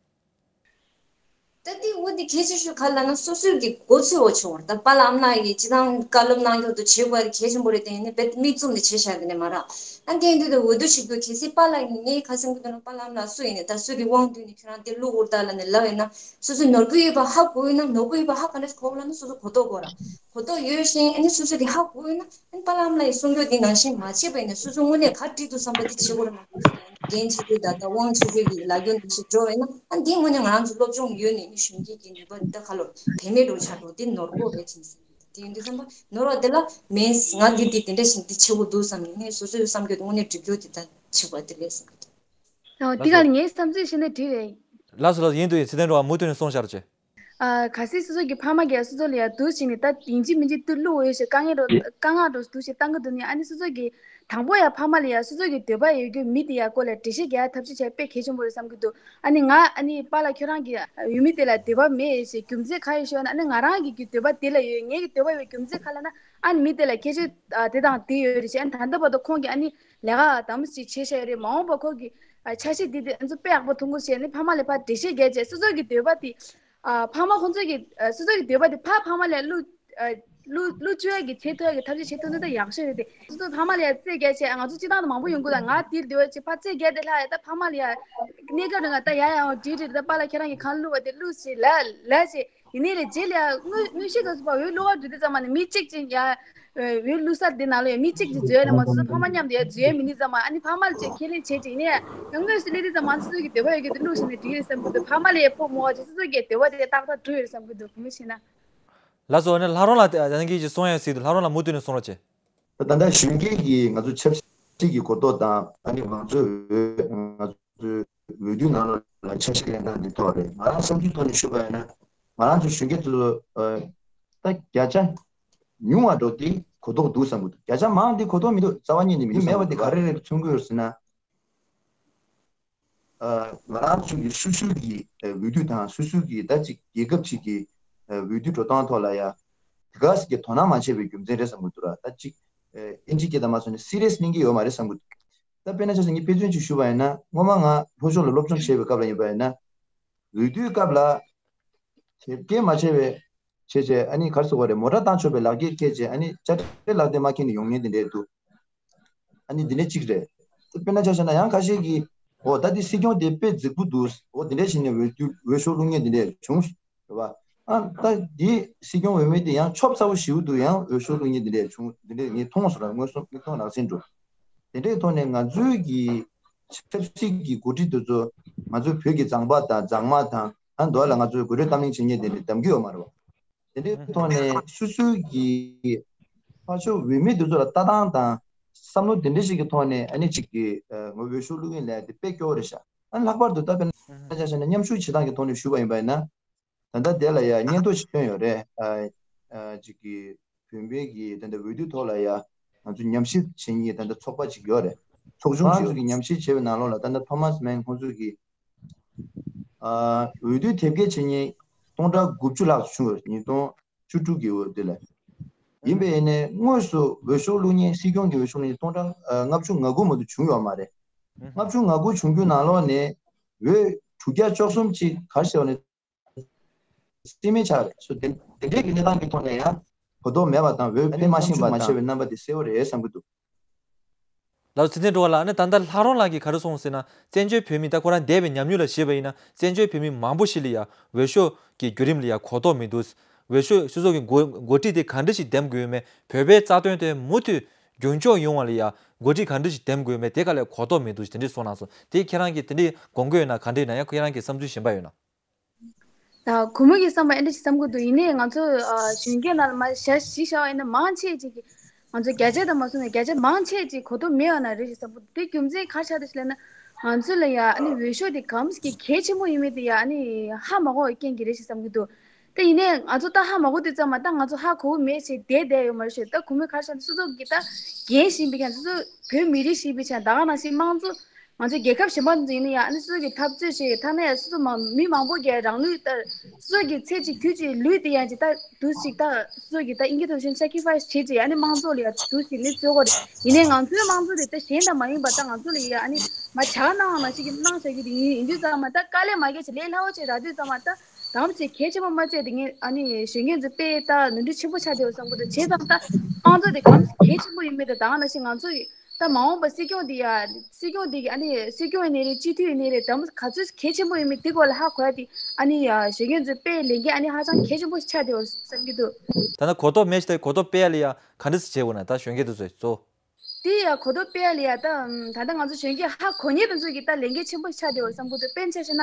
ད་དེ་འོ་དེ་གལ་ཆེ་ཤོས་ག་རེ་ལབ་ན་སོ་སོའི་གི་མགོ་ཚོས་འོ་ཆོག་བར་ད་པཱ་ལགས་ཨ་མ་ལགས་ཀྱིས་སྤྱི་བཏང་བཀའ་སློབ་གནང་རྒྱུ་དུ་བྱེད་དགོས་གལ་ཆེན་པོ་རེད། དེ་ཡིན་ནི་བེད་མིག་བཙུམ་ནས་བྱེད་བཞག་གི་ནས་མ་རག་ཨ་དེ་ཡིན་དུས་དེ་འོས་བསྡུ་བྱེད་དུས་གལ་སྲིད་པཱ་ལགས་ཀྱིས་ངའི་ཁ་སེམས་ཀྱི་དོན་ལ་པཱ་ལགས་ཨ་མ་ལགས་སུ་ཡིན་ནས་ད་སུ་གི་དབང་བསྡུས་ནས་ཁྱོད་རང་དེ་བླུག་འོར་ད་ལབ་ནས་ལབ་ཡིན་ན་སོ་སོའི་ནོར་འཁྲུལ་ཡོད་པ་ཧ་གོ་ཡིན་ན་ནོར་འཁྲུལ་ཡོད་པ་ཧ་ག་འདྲ་གོ་ལབ་ན་སོ་སོ་གོ་རྟོགས་དགོས་ར། གོ་རྟོགས་ཡོད་བཞིན་ཨ་ནི་སོ་སོ་གི་ཧ་གོ་ཡོད་ན་ཨ་ནི་པཱ་ལགས་ཨ་མ་ལགས་ཀྱིས་གསུང་རྒྱུ་འདི་ནང་བཞིན་མ་བྱས་པ་ཡིན་ན་སོ་སོ་དངོས་གནས་ག་འགྲིག་འདུག་བསམ་པ་འདི་བྱེད་དགོས་རེད་མ་གཏོགས་འགན་ཆེ་ཤོས་དང་ད་དབང་ཆེ་ཤོས་ཀྱི་ལ་རྒྱུ་འདི་ཞིག་འགྲོ་བས་ན་ཨ་ནི་འདི་དངོས་གནས་ང་རང་ཚོ་སློབ་སྦྱོང་ཡོད་ནས་ཨ་ནི་གཞོན་སྐྱེས་ཀྱི་ནུས་པ་འདི་ད་ག་ལོ་བེད་མེད་འགྲོ་ཆགས་འགྲོ་འདི་ནོར་གོ་རེད་ཅེས་ཟེར་འདི་ཡིན་དུས་བསམ་པ་ནོར་བ་འདི་ལ་མེད་ང་འདི་འདི་དེ་འདྲ་ཞིག་འདི་བྱེད་དགོས་འདུག་བསམ་ནས་ཨ་ནི་སོ་སོའི་བསམ་རྒྱུ་འདི་དངོས་གནས་སྒྲིག་རྒྱུ་འདི་ད་བྱེད་དགོས་འདི་རེད་བསམ་གྱི་འདུག་ཨོ་འདི་ག་ལ་ངའི་བསམ་ཚུལ་བཤད་ན་འགྲིག་རེད། ལགས་སོ་ལགས་སོ་ཡིན་དུ་ཡིན་ཚེ་བརྟན་འགྲོ་བ་མུ་མཐུད་ནས་གསུངས་བཞག་རོགས་བྱེད། ཨ་གལ་སྲིད་སོ་སོ་གི་ཕ་མ་གིས་སོ་སོ་ལ་ཡ་འདུག་བྱས་ནས་ད་ཡིན་གཅིག་མིན་གཅིག་ཏུ་བླུག་འོས་ཤིག་དཀའ་ངལ་འགྲོ་དཀའ་ངལ་འགྲོ་འདུག་བྱས་བཏང་གི་འདུག་ནས་ཨ་ནི་སོ་སོ་གི་དང་པོ་ཡ་ཕ་མ་ལ་ཡ་སོ་སོ་གི་འདོད་པ་ཡོད་རྒྱུ་མི་དེ་ཡ་སྐོར་ལ་འགྲེལ་བཤད་རྒྱག་ཡ་ཐབས་ཤེས་བྱས་དཔེ་གལ་ཆེན་པོ་རེད་བསམ་གྱི་འདུག་ཨ་ནི་ང་ཨ་ནི་པཱ་ལགས་ཁྱོད་རང་གི་འོས་མི་དེ་ལ་འདོད་པ་མེད་ཞེས་རྒྱུ་མཚན་ག་རེ་ཤོད་ན་ཨ་ནི་ང་རང་གི་གི་འདོད་པ་དེ་ལ་ཡོད། ངའི་གི་འདོད་པ་ཡོད་རྒྱུ་མཚན་ག་ལབ་ན་ཨ་ནི་མི་དེ་ལ་ཁྱད་ཆོས་དེ་དང་དེ་ཡོད་རེད་ཞེས་ཨ་ནི་ད་ལྟ་བར་དུ་ཁོང་གིས་ཨ་ནི་ལས་ཀ་དམ་ཞིག་བྱེད་བཞག་ཡོད་རེད། མ་འོངས་པ་ཁོ་གི་ཨ་ཆ་ཤས་འདི་དེ་ཨ་ཚོ་དཔེ་ཡག་པོ་མཐོང་གི་ཞེས་ནི་ཕ་མ་ལ་ཕར་འགྲེལ་བཤད་རྒྱག་བྱས་སོ་སོ་གི་འདོད་པ་དེ་ཨ་ཕ་མ་ཁོང་ཚོ་གི་ཨ་སོ་སོ་གི་འདོད་པ་དེ་ཕར་ཕ་མ་ལ་བླུག་ཨ་བླུག་བླུག་བཅུག་ཡ་གི་བྱེད་ཐུབ་ཡ་གི་ཐབས་ཤེས་བྱེད་ཐུབ་ན་ད་ཡག་ཤོས་རེད་དེ། སོ་སོ་ཕ་མ་ལ་ཡ་རྩོད་རྒྱག་བྱས་ང་ཚོ་སྤྱི་བཏང་དུ་མང་པོ་ཡོང་གི་ད་ང་དེ་འདོད་པ་ཅིག་ཕར་རྩོད་རྒྱག་དེ་ལྷག་ཡ་ད་ཕ་མ་ལ་ཡ་གནས་སྐབས་རིང་ང་ད་ཡ་ཡ་འོ་འགྲིག་རེད་ད་པཱ་ལགས་ཁྱེད་རང་གི་གང་བླུག་པ་དེ་བླུག་ཞེས་ལ་ལ་ཞེས། ཡིན་ནའི་ལས་རྗེས་ལ་ཡ་དངོས་དངོས་གཞི་ག་ཚོད་པ་འོས་བླུག་ག་འགྲོ་དུས་ཙམ་པ་ནི་མི་གཅིག་ཅིག་ཡ་འོས་བླུག་ས་དེ་ནང་ལ་ཡ་མི་གཅིག་ཅིག་འཛུལ་ཡ་ནི་མ་སོང་ཙང་ཕ་མ་མཉམ་དུ་ཡ་འཛུལ་ཡ་མི་ནུས་ཙམ་པ། ཨ་ནི་ཕ་མ་ལ་ཅིག་ཁས་ལེན་བྱེད་ཅིག་ཡིན་ནའི་ཡ་དངོས་སུ་སླེབས་དུས་ཙམ་པ་སོ་སོ་གི་འདོད་པ་ཡོད་ཀྱི་དེ་བླུག་བཞག་ནས་འགྲིག་རེད་བསམ་གྱི་འདུག་ཕ་མ་ལ་ཡ་ཕོག་མ་བྱས་སོ་སོ་གི་འདོད་པ་དེ་ཏག་ཏག་འགྲུབ་ཡོད་རེད་བསམ་གྱི་འདུག་དགོངས་པ་ཞུ་ན། ལགས་སོ། ཨ་ནི་ལྷ་རོང་ལགས་དེ་ད་གིན་ཅིག་གསུང་ཡ་ཟེར་འདུག་ལྷ་རོང་ལགས་མུ་མཐུད་ནས་གསུང་རོགས་བྱེད། ད་ལྟ་གཞོན་སྐྱེས་ཀྱི་ང་ཚོ་ཆབ་སྲིད་ཀྱི་གོ་རྟོགས་དང་ཨ་ནི་ང་ཚོའི་འོས་ང་ཚོའི་འོས་བསྡུ་ནང་ལ་འཆར་གཞི་ལེན་སྟངས་འདི་ཐོག་རེད། ང་རང་བསམ་ཚུལ་ཐོག་ནས་ཞུས་པ་ཡིན་ན་ང་རང་ཚོ་གཞོན་སྐྱེས་ཚོ་ད་བརྒྱ་ཆ་ཉུང་བ་འགྲོ་དེ་གོ་རྟོགས་འདུག་བསམ་གྱི་འདུག་བརྒྱ་ཆ་མང་དེ་གོ་རྟོགས་མི་འདུག་རྩ་བ་ཉིད་ནས་མི་འདུག་མེད་པ་དེ་ག་རེ་རེད་མཚོན་གྱི་ཡོད་ཟེར་ན། ང་རང་ཚོ་གི་སོ་སོ་གི་འོས་བསྡུ་དང་སོ་སོ་གི་ད་ཅིག་རྒྱལ་ཁབ་ཅིག་གི་འོས་བསྡུ་འགྲོ་སྟངས་ཐོག་ལ་ཡ་དེ་ག་ཟེ་གི་དོ་སྣང་མ་བྱས་པའི་རྒྱུ་མཚན་རེད་བསམ་གྱི་འདུག་ར། ད་ཅིག་ཨིན་ཇི་སྐད་དང་མ་སོང་ནས་སི་རི་ཡས་ལེན་གྱི་ཡོད་མ་རེད་བསམ་གྱི་འདུག་ད་དཔེར་ན་ཆ་བཞག་ངས་དཔེ་མཚོན་ཅིག་ཞུ་བ་ཡིན་ན་སྔོན་མ་ང་ལྷོ་ཕྱོགས་ལ་སློབ་སྦྱོང་བྱས་པའི་སྐབས་ལ་ཡིན་པ་ཡིན་ན་འོས་བསྡུའི་སྐབས་ལ་དེབ་སྐྱེལ་མ་བྱས་པའི་བྱས་བྱས་ཨ་ནི་ག་རེ་ཟེར་དགོས་རེད། མོ་ཊ་བཏང་ཆོག་པའི་ལག་འཁྱེར་སྐྱེལ་བྱས་ཨ་ནི་དཔྱ་ཁྲལ་ལག་དེབ་མ་འཁྱེར་ནས་ཡོང་མཁན་དེ་འདྲས་འདུག་ཨ་ནི་འདི་འདྲས་གཅིག་རེད། དཔེར་ན་ཆ་བཞག་ན་ཡང་ཁ་ཤས་ཀྱིས་འོ་ད་འདི་སྲིད་སྐྱོང་དེ་དཔེ་རྫིག་པོ་འདུག་འོ་འདི་འདྲས་བྱས་ནས་འོས་བསྡུ་འོས་ཤོག་བླུག་མཁན་འདི་འདྲས་བྱུང་རེད་བ། ཨ་ད་འདི་སྲིད་སྐྱོང་འོས་མི་དེ་ཡང་ཆོབ་ཚ་བོ་ཞེ་པོ་འདུག་ཡང་འོས་ཤོག་བླུག་མཁན་འདི་འདྲས་བྱུང་འདི་འདྲས་ངས་མཐོང་སོང་ར། མངོན་སུམ་མིག་མཐོང་ནག་སེན་འགྲོ། དེ་འདྲས་ཐོག་ནས་ང་ཚོའི་གི་ཆབ་སྲིད་ཀྱི་འགོ་ཁྲིད་དེ་ཚོ་ང་ཚོའི་བོད་ཀྱི་མཛངས་པ་དང་མཛངས་མ་དང་ཨ་མདོ་ལ་ང་ཚོའི་དགོད་བྲོའི་གཏམ་གླེང་བྱེད་མཁན་དེ་འདྲས་གདམ་གྱི་ཡོད་མ་རེད་བ། དེ་འདྲའི་ཐོག་ནས་སོ་སོའི་གི་ཕར་ཕྱོགས་འོས་མི་དེ་ཚོ་ལ་ལྟ་སྟངས་དང་བསམ་བློ་དེ་འདྲ་ཞིག་གི་ཐོག་ནས་ཨ་ནི་ཅིག་གི་ངོ་འོས་ཤོག་བླུག་མཁན་ལས་དེ་དཔེ་སྐྱོ་བོ་རེད་ཤག་ཨ་ནི་ལྷག་པར་དུ་ད་དཔེར་ན་ཆ་བཞག་ན་མཉམ་ཞུགས་བྱེད་སྟངས་ཀྱི་ཐོག་ནས་ཞུས་པ་ཡིན་པ་ཡིན་ན་ད་ལྟ་དེ་ལ་ཡ་སྙན་ཐོ་ཞིག་བཏོན་ཡོད་རེད། ཨ་ཅིག་གི་བོད་མིའི་གི་ད་ལྟ་འོས་བསྡུ་ཐོག་ལ་ཡ་ང་ཚོ་ཉམས་ཞིབ་བྱེད་མཁན་ད་ལྟ་ཚོགས་པ་ཅིག་ཡོད་རེད། ཚོགས་ཆུང་ཞིག་གི་ཉམས་ཞིབ་བྱས་པའི་ནང་ལོགས་ལ་ད་ལྟ་ཐོ་མཱས་མན་ཁོང་ཚོས་གི་འོས་བསྡུའི་དེབ་སྐྱེལ་བྱེད་མཁན་སྟོང་ཕྲག་དགུ་བཅུ་ལྷག་བྱུང་ཡོད། ཉིས་སྟོང་བཅུ་དྲུག་གི་འོས་བསྡུ་ལ། ཡིན་པས་ནས་དངོས་སུ་འོས་ཤོག་བླུག་མཁན་སྲིད་སྐྱོང་གི་འོས་ཤོག་བླུག་མཁན་སྟོང་ཕྲག་ལྔ་བཅུ་ང་དགུ་མ་གཏོགས་བྱུང་ཡོད་མ་རེད། ལྔ་བཅུ་ང་དགུ་བྱུང་རྒྱུ་ནང་ལོགས་ནས་འོས་དྲུག་བརྒྱ་བཅུ་གསུམ་ཅིག་ག་རེ་ཟེར་བ་ནས་རྩིས་མེད་ཆགས་རེད། སོ་དེ་དེ་འདྲའི་གི་གནས་སྟངས་ཀྱི་ཐོག་ནས་ཡང་གོ་རྟོགས་མེད་པ་དང་འོས་ཕེབས་མ་ཤེས་པ་ཆགས་པའི་རྣམ་པ་དེ་གསལ་བོ་རེད་བསམ་གྱི་འདུག་ལགས་སོ། ཚེ་བརྟན་སྒྲོལ་དཀར་ལགས། ཨ་ནི་ད་ལྟ་ལྷ་རོང་ལགས་ཀྱིས་ག་རེ་གསུངས་ཟེར་ན། བཙན་བྱོལ་བོད་མི་ད་ཁོ་རང་འདས་པའི་ཉམས་མྱོང་ལ་གཞིགས་པ་ཡིན་ན་བཙན་བྱོལ་བོད་མི་མང་པོ་ཞིག་ལ་ཡ་འོས་ཤོག་གི་བརྒྱུད་རིམ་ལ་ཡ་གོ་རྟོགས་མི་འདུག་འོས་ཤོག་སོ་སོ་གི་འགོ་འགོ་ཁྲིད་དེ་ག་འདྲ་ཞིག་འདེམས་དགོས་མེད། བོད་པའི་རྩ་དོན་དེ་མུ་མཐུད་རྒྱུན་འཁྱོངས་ཡོང་བ་ལ་ཡ་འགོ་ཁྲིད་ག་འདྲ་ཞིག་འདེམས་དགོས་མེད་དེ་ག་ལ་གོ་རྟོགས་མི་འདུག་དེ་འདྲ་གསུངས་གནང་སོང་། དེ་ཁྱེད་རང་གིས་དེ་འདྲའི་དགོངས་འགལ་ཡོད་ན་ག་འདྲ་ཡིན་ན། ཡང་ཁྱེད་རང་གི་བསམ་ཚུལ་གཞན་པ་ཡོད་ན། ད་གུས་མོ་གི་བསམ་པ་ཨེ་འདྲ་ཞིག་བསམ་གྱི་འདུག་ཡིན་ནའི་ང་ཚོ་ཨ་གཞོན་སྐྱེས་ནང་ལ་མ་ཞག་ཞིག་བཞག་པ་ཡིན་ན་མང་ཆེ་ཅིག་གིས་ང་ཚོ་བརྒྱ་ཆ་དང་མ་སོང་ནས་བརྒྱ་ཆ་མང་ཆེ་ཅིག་གོ་རྟོགས་མེད་པ་ན་རེད་ཞེས་བསམ་གྱི་འདུག་དེ་རྒྱུ་མཚན་ག་རེ་ཆགས་འདུག་ཞེས་ལབ་ན་ང་ཚོ་ལ་ཡ་ཨ་ནི་འོས་ཤོག་དེ་གམ་གྱི་གལ་ཆེན་པོ་ཡིན་མིན་དེ་ཡ་ཨ་ནི་ཧ་མ་གོ་བའི་རྐྱེན་གྱིས་རེད་ཞེས་བསམ་གྱི་འདུག་དེ་ཡིན་ནའི་ང་ཚོ་ད་ཧ་མ་གོ་དུས་ཙམ་མ་ད་ང་ཚོ་ཧ་གོ་གི་མེད་ཞེས་བསྡད་བསྡད་ཡོད་མ་རེད་ཞེས། ད་གུས་མོས་ག་རེ་ཆགས་འདུག་སོ་སོ་གི་ད་འགན་བཞེས་པའི་ཁྱེད་སོ་སོ་བོད་མི་རིགས་ཞེས་པའི་ཆ་ད་ག་ནང་བཞིན་དམངས་གཙོ་ང་ཚོ་རྒྱལ་ཁབ་གཞན་པ་ཚོ་ཡིན་ན་ཡང་ཨ་ནི་སོ་སོ་གི་འཐབ་རྩོད་བྱེད་ཐ་ན་ཡང་སོ་སོ་མང་མི་མང་པོ་གིས་རང་ལུས་ལྟར་སོ་སོ་གི་ཚེ་གཅིག་དུས་གཅིག་ལུས་དེ་ཡང་ཅིག་ད་དུས་གཅིག་ད་སོ་སོ་གི་ད་ཨིན་སྐད་ཐོག་བཞིན་sacrifice་བྱེད་ཅིག་ཨ་ནི་དམངས་གཙོ་ལ་ཡང་དུས་གཅིག་ནི་རྩོད་དགོས་རེད། ཡིན་ནའི་ང་ཚོའི་དམངས་གཙོ་དེ་ད་གཞན་དང་མ་ཡིན་པ་ད་ང་ཚོ་ལ་ཡང་ཨ་ནི་མ་བྱ་གནང་བ་ནང་བཞིན་གྱི་གནང་བྱ་རྒྱུ་དེ་ཡིན། ཡིན་དུས་ཙམ་མ་ད་དཀའ་ལས་མ་བརྒྱབ་ཅིག་ལས་སླ་བོ་ཅིག་རག་དུས་ཙམ་མ་ད་དམ་ཚིག་གལ་ཆེན་པོ་མ་བརྩིས་དེ་ངས་ཨ་ནི་གཞོན་སྐྱེས་ཚོ་དཔེ་ད་ནོར་འཁྲུལ་ཆེན་པོ་ཆགས་བསྡད་ཡོད་བསམ་གྱི་འདུག་བྱས་ཙང་ད་དམངས་གཙོ་དེ་གམ་གལ་ཆེན་པོ་ཡིན་མིན་དང་ད་ག་ནང་བཞིན་ང་ཚོ་ཡི་ད་མ་འོངས་པ་སྲིད་སྐྱོང་དེ་ཡ་སྲིད་སྐྱོང་དེ་གི་ཨ་ནི་སྲིད་སྐྱོང་ཡིན་ནའི་རེད། སྤྱི་འཐུས་ཡིན་ནའི་རེད། ད་ག་ཚོད་གལ་ཆེན་པོ་ཡིན་མིན་དེ་སྐོར་ལ་ཧ་གོ་ཡ་དེ་ཨ་ནི་ཡ་གཞོན་སྐྱེས་ཚོ་དཔེ་ལས་འགན་ཨ་ནི་ཧ་ཅང་གལ་ཆེན་པོ་ཆགས་བསྡད་ཡོད་བསམ་གྱི་འདུག་ད་ནི་གོ་རྟོགས་མེད་ཞིག་ད་གོ་རྟོགས་སྤེལ་ཡ་ལ་ཡ་ག་འདྲ་སེ་བྱེད་དགོས་ན་ད་གཞོན་སྐྱེས་དེ་ཚོས་གཙོ་བོ། དེ་ཡ་གོ་རྟོགས་སྤེལ་ཡ་ལ་ཡ་ད་ད་ལྟ་ང་ཚོ་གཞོན་སྐྱེས་ཧ་གོ་མཁན་དེ་ཚོ་གི་ད་ལས་འགན་ཆེན་པོ་ཆགས་བསྡད་ཡོད་བསམ་གྱི་འདུག་དཔེར་ན་ཆ་བཞག་ན་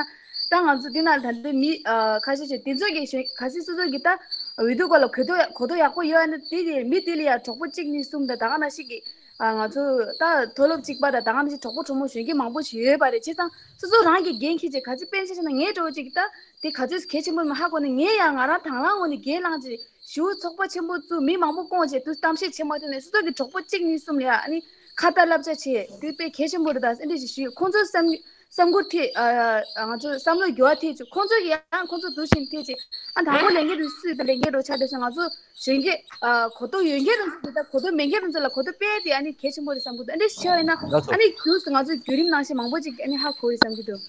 ད་ང་ཚོ་འདི་ན་ད་ལྟ་མི་ཨ་ཁ་ཤས་ཤིག་དེ་ཚོ་གི་གཞོན་གལ་སྲིད་སོ་སོ་གི་ད་འོས་བསྡུ་སྐོར་ལ་གོ་རྟོགས་གོ་རྟོགས་ཡག་པོ་ཡོད་ན་དེ་གི་མི་དེ་ལ་ཡ་གྲོགས་པོ་གཅིག་གཉིས་གསུམ་དང་ད་ག་ནང་བཞིན་གི་ཨ་ང་ཚོ་ད་མཐོ་སློབ་གཅིག་པ་དང་ད་ག་ནང་བཞིན་གྲོགས་པོ་གྲོགས་མོ་གཞོན་སྐྱེས་མང་པོ་ཞིག་ཡོད་པ་རེད། བྱས་ཙང་སོ་སོ་རང་གི་འགན་འཁྱེར་བྱས། གལ་སྲིད་དཔེར་ན་ཆ་བཞག་ན་ངའི་གྲོགས་པོ་གཅིག་གིས་ད་དེ་ག་ཚོད་གལ་ཆེན་པོ་མིན་ཧ་གོ་ནས་ངས་ཡང་ང་རང་དང་བླངས་ངོས་ནས་འགན་བླངས་བྱས་ཞུ་ཚོགས་པ་ཆེན་པོ་བཙུགས། མི་མང་པོ་བསྐོངས་བྱས་དུས་གཏམ་བཤད་བྱེད་མ་ཐུབ་ནས་སོ་སོ་གི་གྲོགས་པོ་གཅིག་གཉིས་གསུམ་ལ་ཡ་ཨ་ནི་ཁ་ཏ་བསླབ་བྱ་བྱས་དེ་དཔེ་གལ་ཆེན་པོ་རེད་ད་ཟེར་འདྲ་ཞིག་ཞུས། ཁོང་ཚོའི་བསམ་བསམ་བཀོད་ཐད་ཨ་ང་ཚོ་བསམ་བློ་འགྱུར་བ་ཐད་ཆུ་ཁོང་ཚོ་གི་ཡང་ཁོང་ཚོ་འདུག་བཞིན་ཐད་ཆེ་ཨ་དང་པོ་ལས་འགན་དུ་སུས་ད་ལས་འགན་རོགས་ཆགས་བསྡད་སོང་། ང་ཚོ་གཞོན་སྐྱེས་ཨ་གོ་རྟོགས་ཡོད་མཁན་རང་ཚོ་དེ་ད་གོ་རྟོགས་མེད་མཁན་རང་ཚོ་ལ་གོ་རྟོགས་སྤེལ་དེ་ཨ་ནི་གལ་ཆེན་པོ་རེད་བསམ་གི་འདུག་ཨ་འདྲ་ཞིག་བྱས་པ་ཡིན་ན་ལགས་སོ། ཨ་ནི་རྒྱུགས་སུ་ང་ཚོ་བརྒྱུད་རིམ་ནང་བཞིན་མང་པོ་ཅིག་ཨ་ནི་ཧ་གོ་ཡོད་བསམ་གི་འདུག་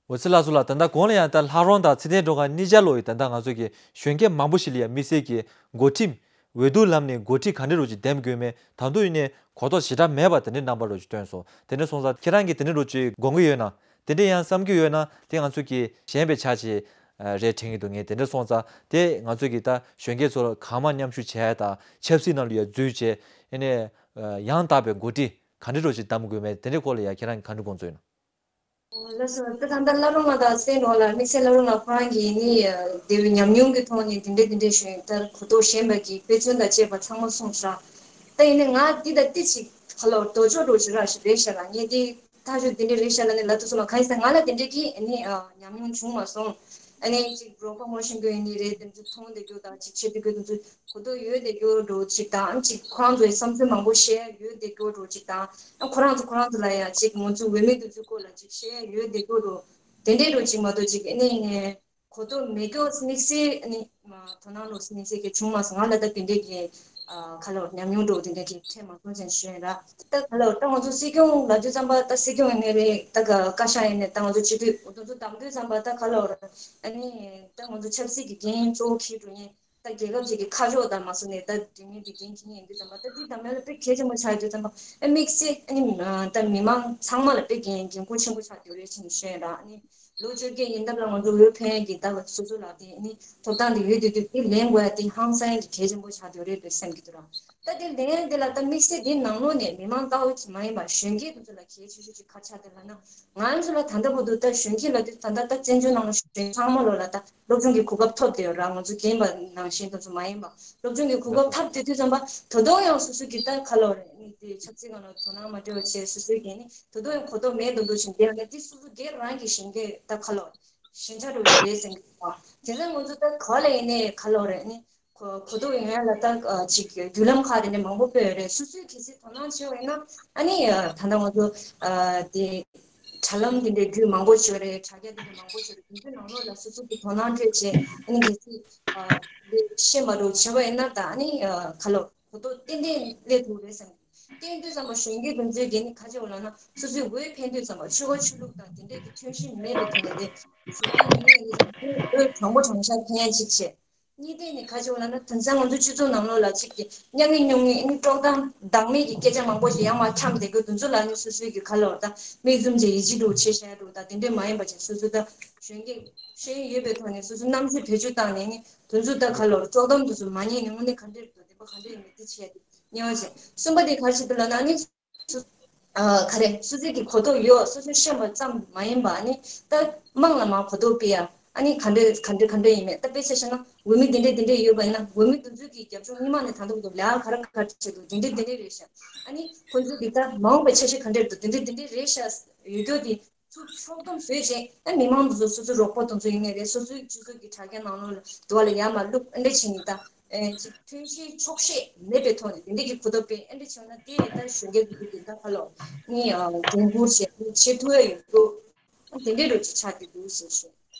འོ་ཙི་ལགས་སོ་ལགས། ད་ལྟ་གོང་ལ་ཡང་ད་ལྷ་རོང་དང་ཚེ་བརྟན་སྒྲོལ་དཀར་གཉིས་ཆ་ལོ་ཡི་ད་ལྟ་ང་ཚོ་གི་གཞོན་སྐྱེས་མང་པོ་ཞིག་ལ་ཡང་དམིགས་བསལ་གྱི་འགོ་ཁྲིད་འོས་བསྡུ་ལམ་ནས་འགོ་ཁྲིད་ག་འདྲ་རུ་ཅིག་འདེམས་དགོས་མེད་ད་དུང་ཡིན་ནའི་གོ་རྟོགས་ཞེ་དྲག་མེད་པ་དེ་འདྲའི་རྣམ་པ་རུ་ཅིག་སྟོན་སོང་། དེ་འདྲ་སོང་ཙང་ཁྱེད་རང་གིས་དེ་འདྲ་རུ་ཅིག་དགོངས་ཀྱི་ཡོད་ན་དེ་འདྲ་ཡང་བསམ་གྱི་ཡོད་ན་དེ་ང་ཚོ་གི་གཞན་པའི་ཆ་ཅིག་ ཨ་རེད་དྲན་གྱི་འདུག་ངས་དེ་འདྲ་སོང་ཙང་དེ་ང་ཚོ་གི་ད་གཞོན་སྐྱེས་ཚོ་ལ་གང་མང་མཉམ་ཞུགས་བྱས་དང་ཆབ་སྲིད་ནང་ལ་ཡ་འཛུལ་བྱས་ཨ་ནི་ཡང་དག་པའི་འགོ་ཁྲིད་ག་འདྲ་འདྲ་ཅིག་གདམ་དགོས་མེད་དེ་འདྲའི་སྐོར་ལ་ཡ་ཁྱེད་རང་གིས་ག་འདྲ་དགོངས་ཚུལ་ཡོད་ན། ལགས་སོ། ད་ད་ལྟ་བླ་རུང་ལགས་དང་སེང་ལོ་ལ་དམིགས་བསལ་བླ་རུང་ལགས་ཁོ་རང་གིས་ནི་དེ་བའི་ཉམས་མྱོང་གི་ཐོག་ནས་དེ་འདྲ་དེ་འདྲ་ཞུས་ཡིན། ད་གོ་རྟོགས་ཞན་པ་གི་དཔེ་མཚོན་དང་བཅས་པ་ཚང་མ་གསུངས་ཤག་ད་ཡིན་ནའི་ང་འདི་དང་འདི་ཅིག་ཧ་ལོ་དོ་ཅོག་འགྲོ་ཞིག་ར་ཞིག་རེད་ཤག་ལ་ངས་འདི་ཐག་གཅོད་དེ་འདྲ་རེད་ཤག་ལ་ནི་ལབ་ཐུབ་སོང་ལ། གང་ཡིན་ཟེར་ང་ལ་དེ་འདྲ་གི་ནི་ཉམས་མྱོང་བྱུང་མ་སོང་། ཨ་ནི་ཅིག་རོགས་པ་ངོ་ཤེས་མཁན་ཡིན་ནི་རེད། དེ་ཚོ་མཐོང་བསྡད་རྒྱུ་དང་ཅིག་བྱེད་བསྡད་རྒྱུ་དེ་ཚོ་གོ་རྟོགས་ཡོད་བསྡད་རྒྱུ་འགྲོ་ཅིག་དང་ཅིག་ཁོ་རང་ཚོའི་བསམ་ཚུལ་མང་པོ་བཤད་ཡོད་བསྡད་རྒྱུ་འགྲོ་ཅིག་དང་ཁོ་རང་ཚོ་ཁོ་རང་ཚོ་ལ་ཡང་ཅིག་ང་ཚོ་འོས་མི་དེ་ཚོའི་སྐོར་ལ་ཅིག་བཤད་ཡོད་བསྡད་རྒྱུ་འགྲོ་དེ་འདྲའི་འགྲོ་ཅིག་མ་གཏོགས་ཅིག་ཨ་ནི་གོ་རྟོགས་མེད་རྒྱུ་དམིགས་བསལ་ཨ་ནི་དོ་སྣང་ལོ་དམིགས་བསལ་གྱི་བྱུང་མ་སོང་། ང་ལ་ད་དེ་འདྲའི་གི་ཁ་ལོ་ཉམས་མྱོང་འགྲོ་དེ་འདྲའི་གི་འཕྲད་མ་སོང་ཅན་ཞུ་ཡིན་ར། ད་ཁ་ལོ་ད་ང་ཚོ་སྲིད་སྐྱོང་ལབ་དུས་ཙམ་པ་ད་སྲིད་སྐྱོང་ཡིན་ནི་རེད། ད་ག་བཀའ་ཤག་ཡིན་ནི་ད་ང་ཚོ་སྤྱི་འཐུས་དེ་ཚོ་བདམས་དུས་ཙམ་པ་ད་ཁ་ལོ་ཨ་ནི་ད་ང་ཚོ་ཆབ་སྲིད་ཀྱི་འགན་གཙོ་བོ་འཁྱེར་འགྲོ་མཁན། ད་རྒྱལ་ཁབ་ཅིག་གི་ཁ་ཕྱོགས་དང་མ་སོང་ནས་ད་འབྲེལ་མོལ་གྱི་འགན་འཁྱེར་མཁན་ཡིན་དུས་ཙམ་པ་ད་འདི་དང་མེད་ལ་དཔེ་གལ་ཆེན་པོ་ཆགས་ཡོད་དུས་ཙམ་པ་ཨ་དམིགས་བསལ་ཨ་ནི་ད་མི་མང་ཚང་མ་ལ་དཔེ་འགན་འགན་ཁུར་ཆེན་པོ་ཆགས་ཡོད་རེད་ཅེས་ནས་ཤོད་ཡིན་ར། ཨ་ནི་ལོ་བཅོ་བརྒྱད་ཡིན་སྟབས་ལ་ང་ཚོ་འོས་འཕེན་ཡས་ཀྱི་ད་སོ་སོ་ལ་དེ་ཨ་ནི་ཐོབ་ཐང་དེ་ཡོད་དུས་དུས་དེ་ལེན་དགོས་ཡ་དེ་ཧང་སང་ཡ་གི་གལ་ཆེན་པོ་ཆགས་ཡོད་རེད་དེ་སེམས་ཀྱི་འདུག་ར། ད་དེ་ལེན་དེ་ལ་ད་དམིགས་བསལ་དེ་ནང་ལོགས་ནས་མི་མང་ལྟ་བུ་ཅིག་མ་ཡིན་པ་གཞོན་སྐྱེས་དེ་ཚོ་ལ་གལ་ཆེ་ཤོས་ཅིག་ག་ཆགས་དེ་ལ་ན་ང་ཚོ་ལ་ད་ལྟ་བར་དུ་ད་གཞོན་སྐྱེས་ལབ་དུས་ད་ལྟ་ད་བཙན་བྱོལ་ནང་ལ་གཞོན་ཚང་མ་ལོ་ལ་ད་སློབ་སྦྱོང་གི་གོ་སྐབས་ཐོབ་བསྡད་ཡོད་ར། ང་ཚོ་རྒན་པ་ནང་བཞིན་དེ་ཚོ་མ་ཡིན་པ་སློབ་སྦྱོང་གི་གོ་སྐབས་ཐོབ་བསྡད་དུས་ཙམ་པ་ད་དུང་ཡང་སོ་སོ་གི་ད་ཁ་ལོ་རེད་ནི་དེ་ཆབ་སྲིད་སྒང་ལ་དོ་སྣང་མ་སྤྲད་པ་བྱས་སོ་སོའི་གི་ནི་ད་དུང་ཡང་གོ་རྟོགས་མེད་མདོག་མདོག་བྱུང་བསྡད་ཡོད་ན་དེ་སོ་སོ་སྒེར་རང་གི་ཞེན་ཁ་ད་ཁ་ལོ་ཞེན་ཆགས་འགྲོ་གི་རེད་བསམ་གི་འདུག་དེ་ཚོ་ང་ཚོ་ད་ག་ལ་ཡིན་ནའི་ཁ་ལོ་རེད་ནི་གོ་གོ་རྟོགས་ཡོང་ཡ་ལ་ད་ཅིག་བརྒྱུད་ལམ་ཁག་དེ་འདྲ་མང་པོ་སྤེལ་ཡོད་རེད། སོ་སོའི་གལ་སྲིད་དོ་སྣང་བྱས་པ་ཡིན་ན་ཨ་ནི་ད་ལྟ་ང་ཚོ་དེ། དྲ་ལམ་དེ་འདྲའི་བརྒྱུད་མང་པོ་ཞིག་རེད། དྲ་རྒྱ་དེ་འདྲ་མང་པོ་ཞིག་རེད། དེ་ཚོའི་ནང་ལོགས་ལ་སོ་སོ་གི་དོ་སྣང་སྤྲད་བྱས་ཨ་ནི་གལ་སྲིད་ཨ་འདི་ཤེས་མ་འགྲོ་བྱས་པ་ཡིན་ན་ད་ཨ་ནི་ཨ་ག་ལོ་གོ་རྟོགས་ཏན་ཏན་སླེབས་ཐུབ་རེད་བསམ་གི། དེ་ཡིན་དུས་ཙམ་པ་གཞོན་སྐྱེས་དེ་ཚོའི་གི་ནི་ཁ་ཕྱོགས་ལ་ན་སོ་སོའི་འོས་འཕེན་དུས་ཙམ་པ་ཆོལ་ཁ་ཆོས་ལུགས་དང་དེ་འདྲའི་གི་མཐུན་གཞི་མེད་པའི་ཐོག་ནས་དེ་གཞོན་སྐྱེས་ཡིན་ནའི་འོས་དྲང་པོ་དྲང་བཞག་འཕེན་ཡ་གཅིག་བྱས། གཉིས་ཐད་ནས་ག་ཅིག་ལབ་ན་དེང་སང་ང་ཚོ་སྤྱི་ཚོགས་ནང་ལོགས་ལ་གཅིག་གི་མྱ་ངན་མྱོང་ངན་ཨ་ནི་དཀྲོག་གཏམ་བདག་མེད་ཀྱི་སྐད་ཆ་མང་པོ་ཞིག་ཡར་མར་འཁྱམས་བསྡད་རྒྱུ་དེ་ཚོ་ལ་ནི་སོ་སོའི་གི་ཁ་ལོ་ད་མིག་བཙུམ་བྱས་ཡིད་ཆེས་འགྲོ་བྱེད་བཞག་འགྲོ་ད་དེ་འདྲས་མ་ཡིན་པ་ཅིག་སོ་སོ་ད་གཞོན་སྐྱེས་ཤེས་ཡོན་ཡོད་པའི་ཐོག་ནས་སོ་སོ་རྣམ་དཔྱོད་བེད་སྤྱོད་བཏང་ནས་ནི་དེ་ཚོ་ད་ཁ་ལོ་དཀྲོག་གཏམ་དེ་ཚོ་མ་ཉན་ནས་དངོས་གནས་ག་འདྲས་རེད་འདུག་བདེན་པ་ག་འདྲས་ཡིན་མིན་དེ་བྱས་ཏེ་གཉེར་བ་བྱས། གསུམ་པ་དེ་ག་ཞིག་འདུག་ལབ་ན་ནི། སུ། ཨ་ག་རེ་སོ་སོའི་གི་གོ་རྟོགས་ཡོད་སོ་སོས་ཤེས་པ་ཙམ་མ་ཡིན་པ་ཨ་ནི་ད་དམངས་ལ་མར་གོ་རྟོགས་སྤེལ་ཡ་ཨ་ནི་ག་འདྲ་ག་འདྲ་ག་འདྲ་ཡིན་མེད་ད་དཔེ་ཆ་བཞག་ན་འོས་མི་དེ་འདྲ་དེ་འདྲ་ཡོད་པ་ཡིན་ན་འོས་མི་དེ་ཚོའི་གི་རྒྱབ་ལྗོངས་སྔོན་མ་ནས་ད་ལྟ་བར་དུ་ལས་ཀ་ག་རེ་ག་རེ་བྱས་འདུག་དེ་འདྲ་དེ་འདྲ་རེད་ཤག་ཨ་ནི་ཁོང་ཚོའི་གི་ད་མ་འོངས་པའི་འཆར་གཞི་ག་འདྲ་རེད་འདུག་དེ་འདྲ་དེ་འདྲ་རེད་ཤག་ཡོད་རྒྱུ་དེ་ཚུར་ཕྱོགས་བསྡོམས་བཟོས་བྱས་ཨ་མི་མང་དེ་ཚོ་སོ་སོའི་རོགས་པ་དེ་ཚོ་ཡིན་ནའི་རེད་སོ་སོའི་སྤྱི་ཚོགས་ཀྱི་དྲ་རྒྱ་ནང་ལོགས་ལ་དུ་བ་ལ་ཡར་མར་བླུགས་ཨ་འདྲ་བྱས་ནས་ད། ཨེ་ཅིག་མཐུན་གཞི་ཆོག་ཤེས་མེད་པའི་ཐོག་ནས་དེ་འདྲ་གི་གོ་རྟོགས་སྤེལ་ཨེ་འདྲ་བྱུང་ན་དེ་ཡི་ད་གཞོན་སྐྱེས་ཀྱི་དེ་ད་ཁ་ལོ་ནི་འགན་འཁུར་བྱས་ནས་བྱེད་ཐུབ་ཡ་ཡོད་འདུག་དེ་འདྲའི་རོ་ཅིག་ཆགས་ཀྱི་འདུག་ཟེར་ཞུ།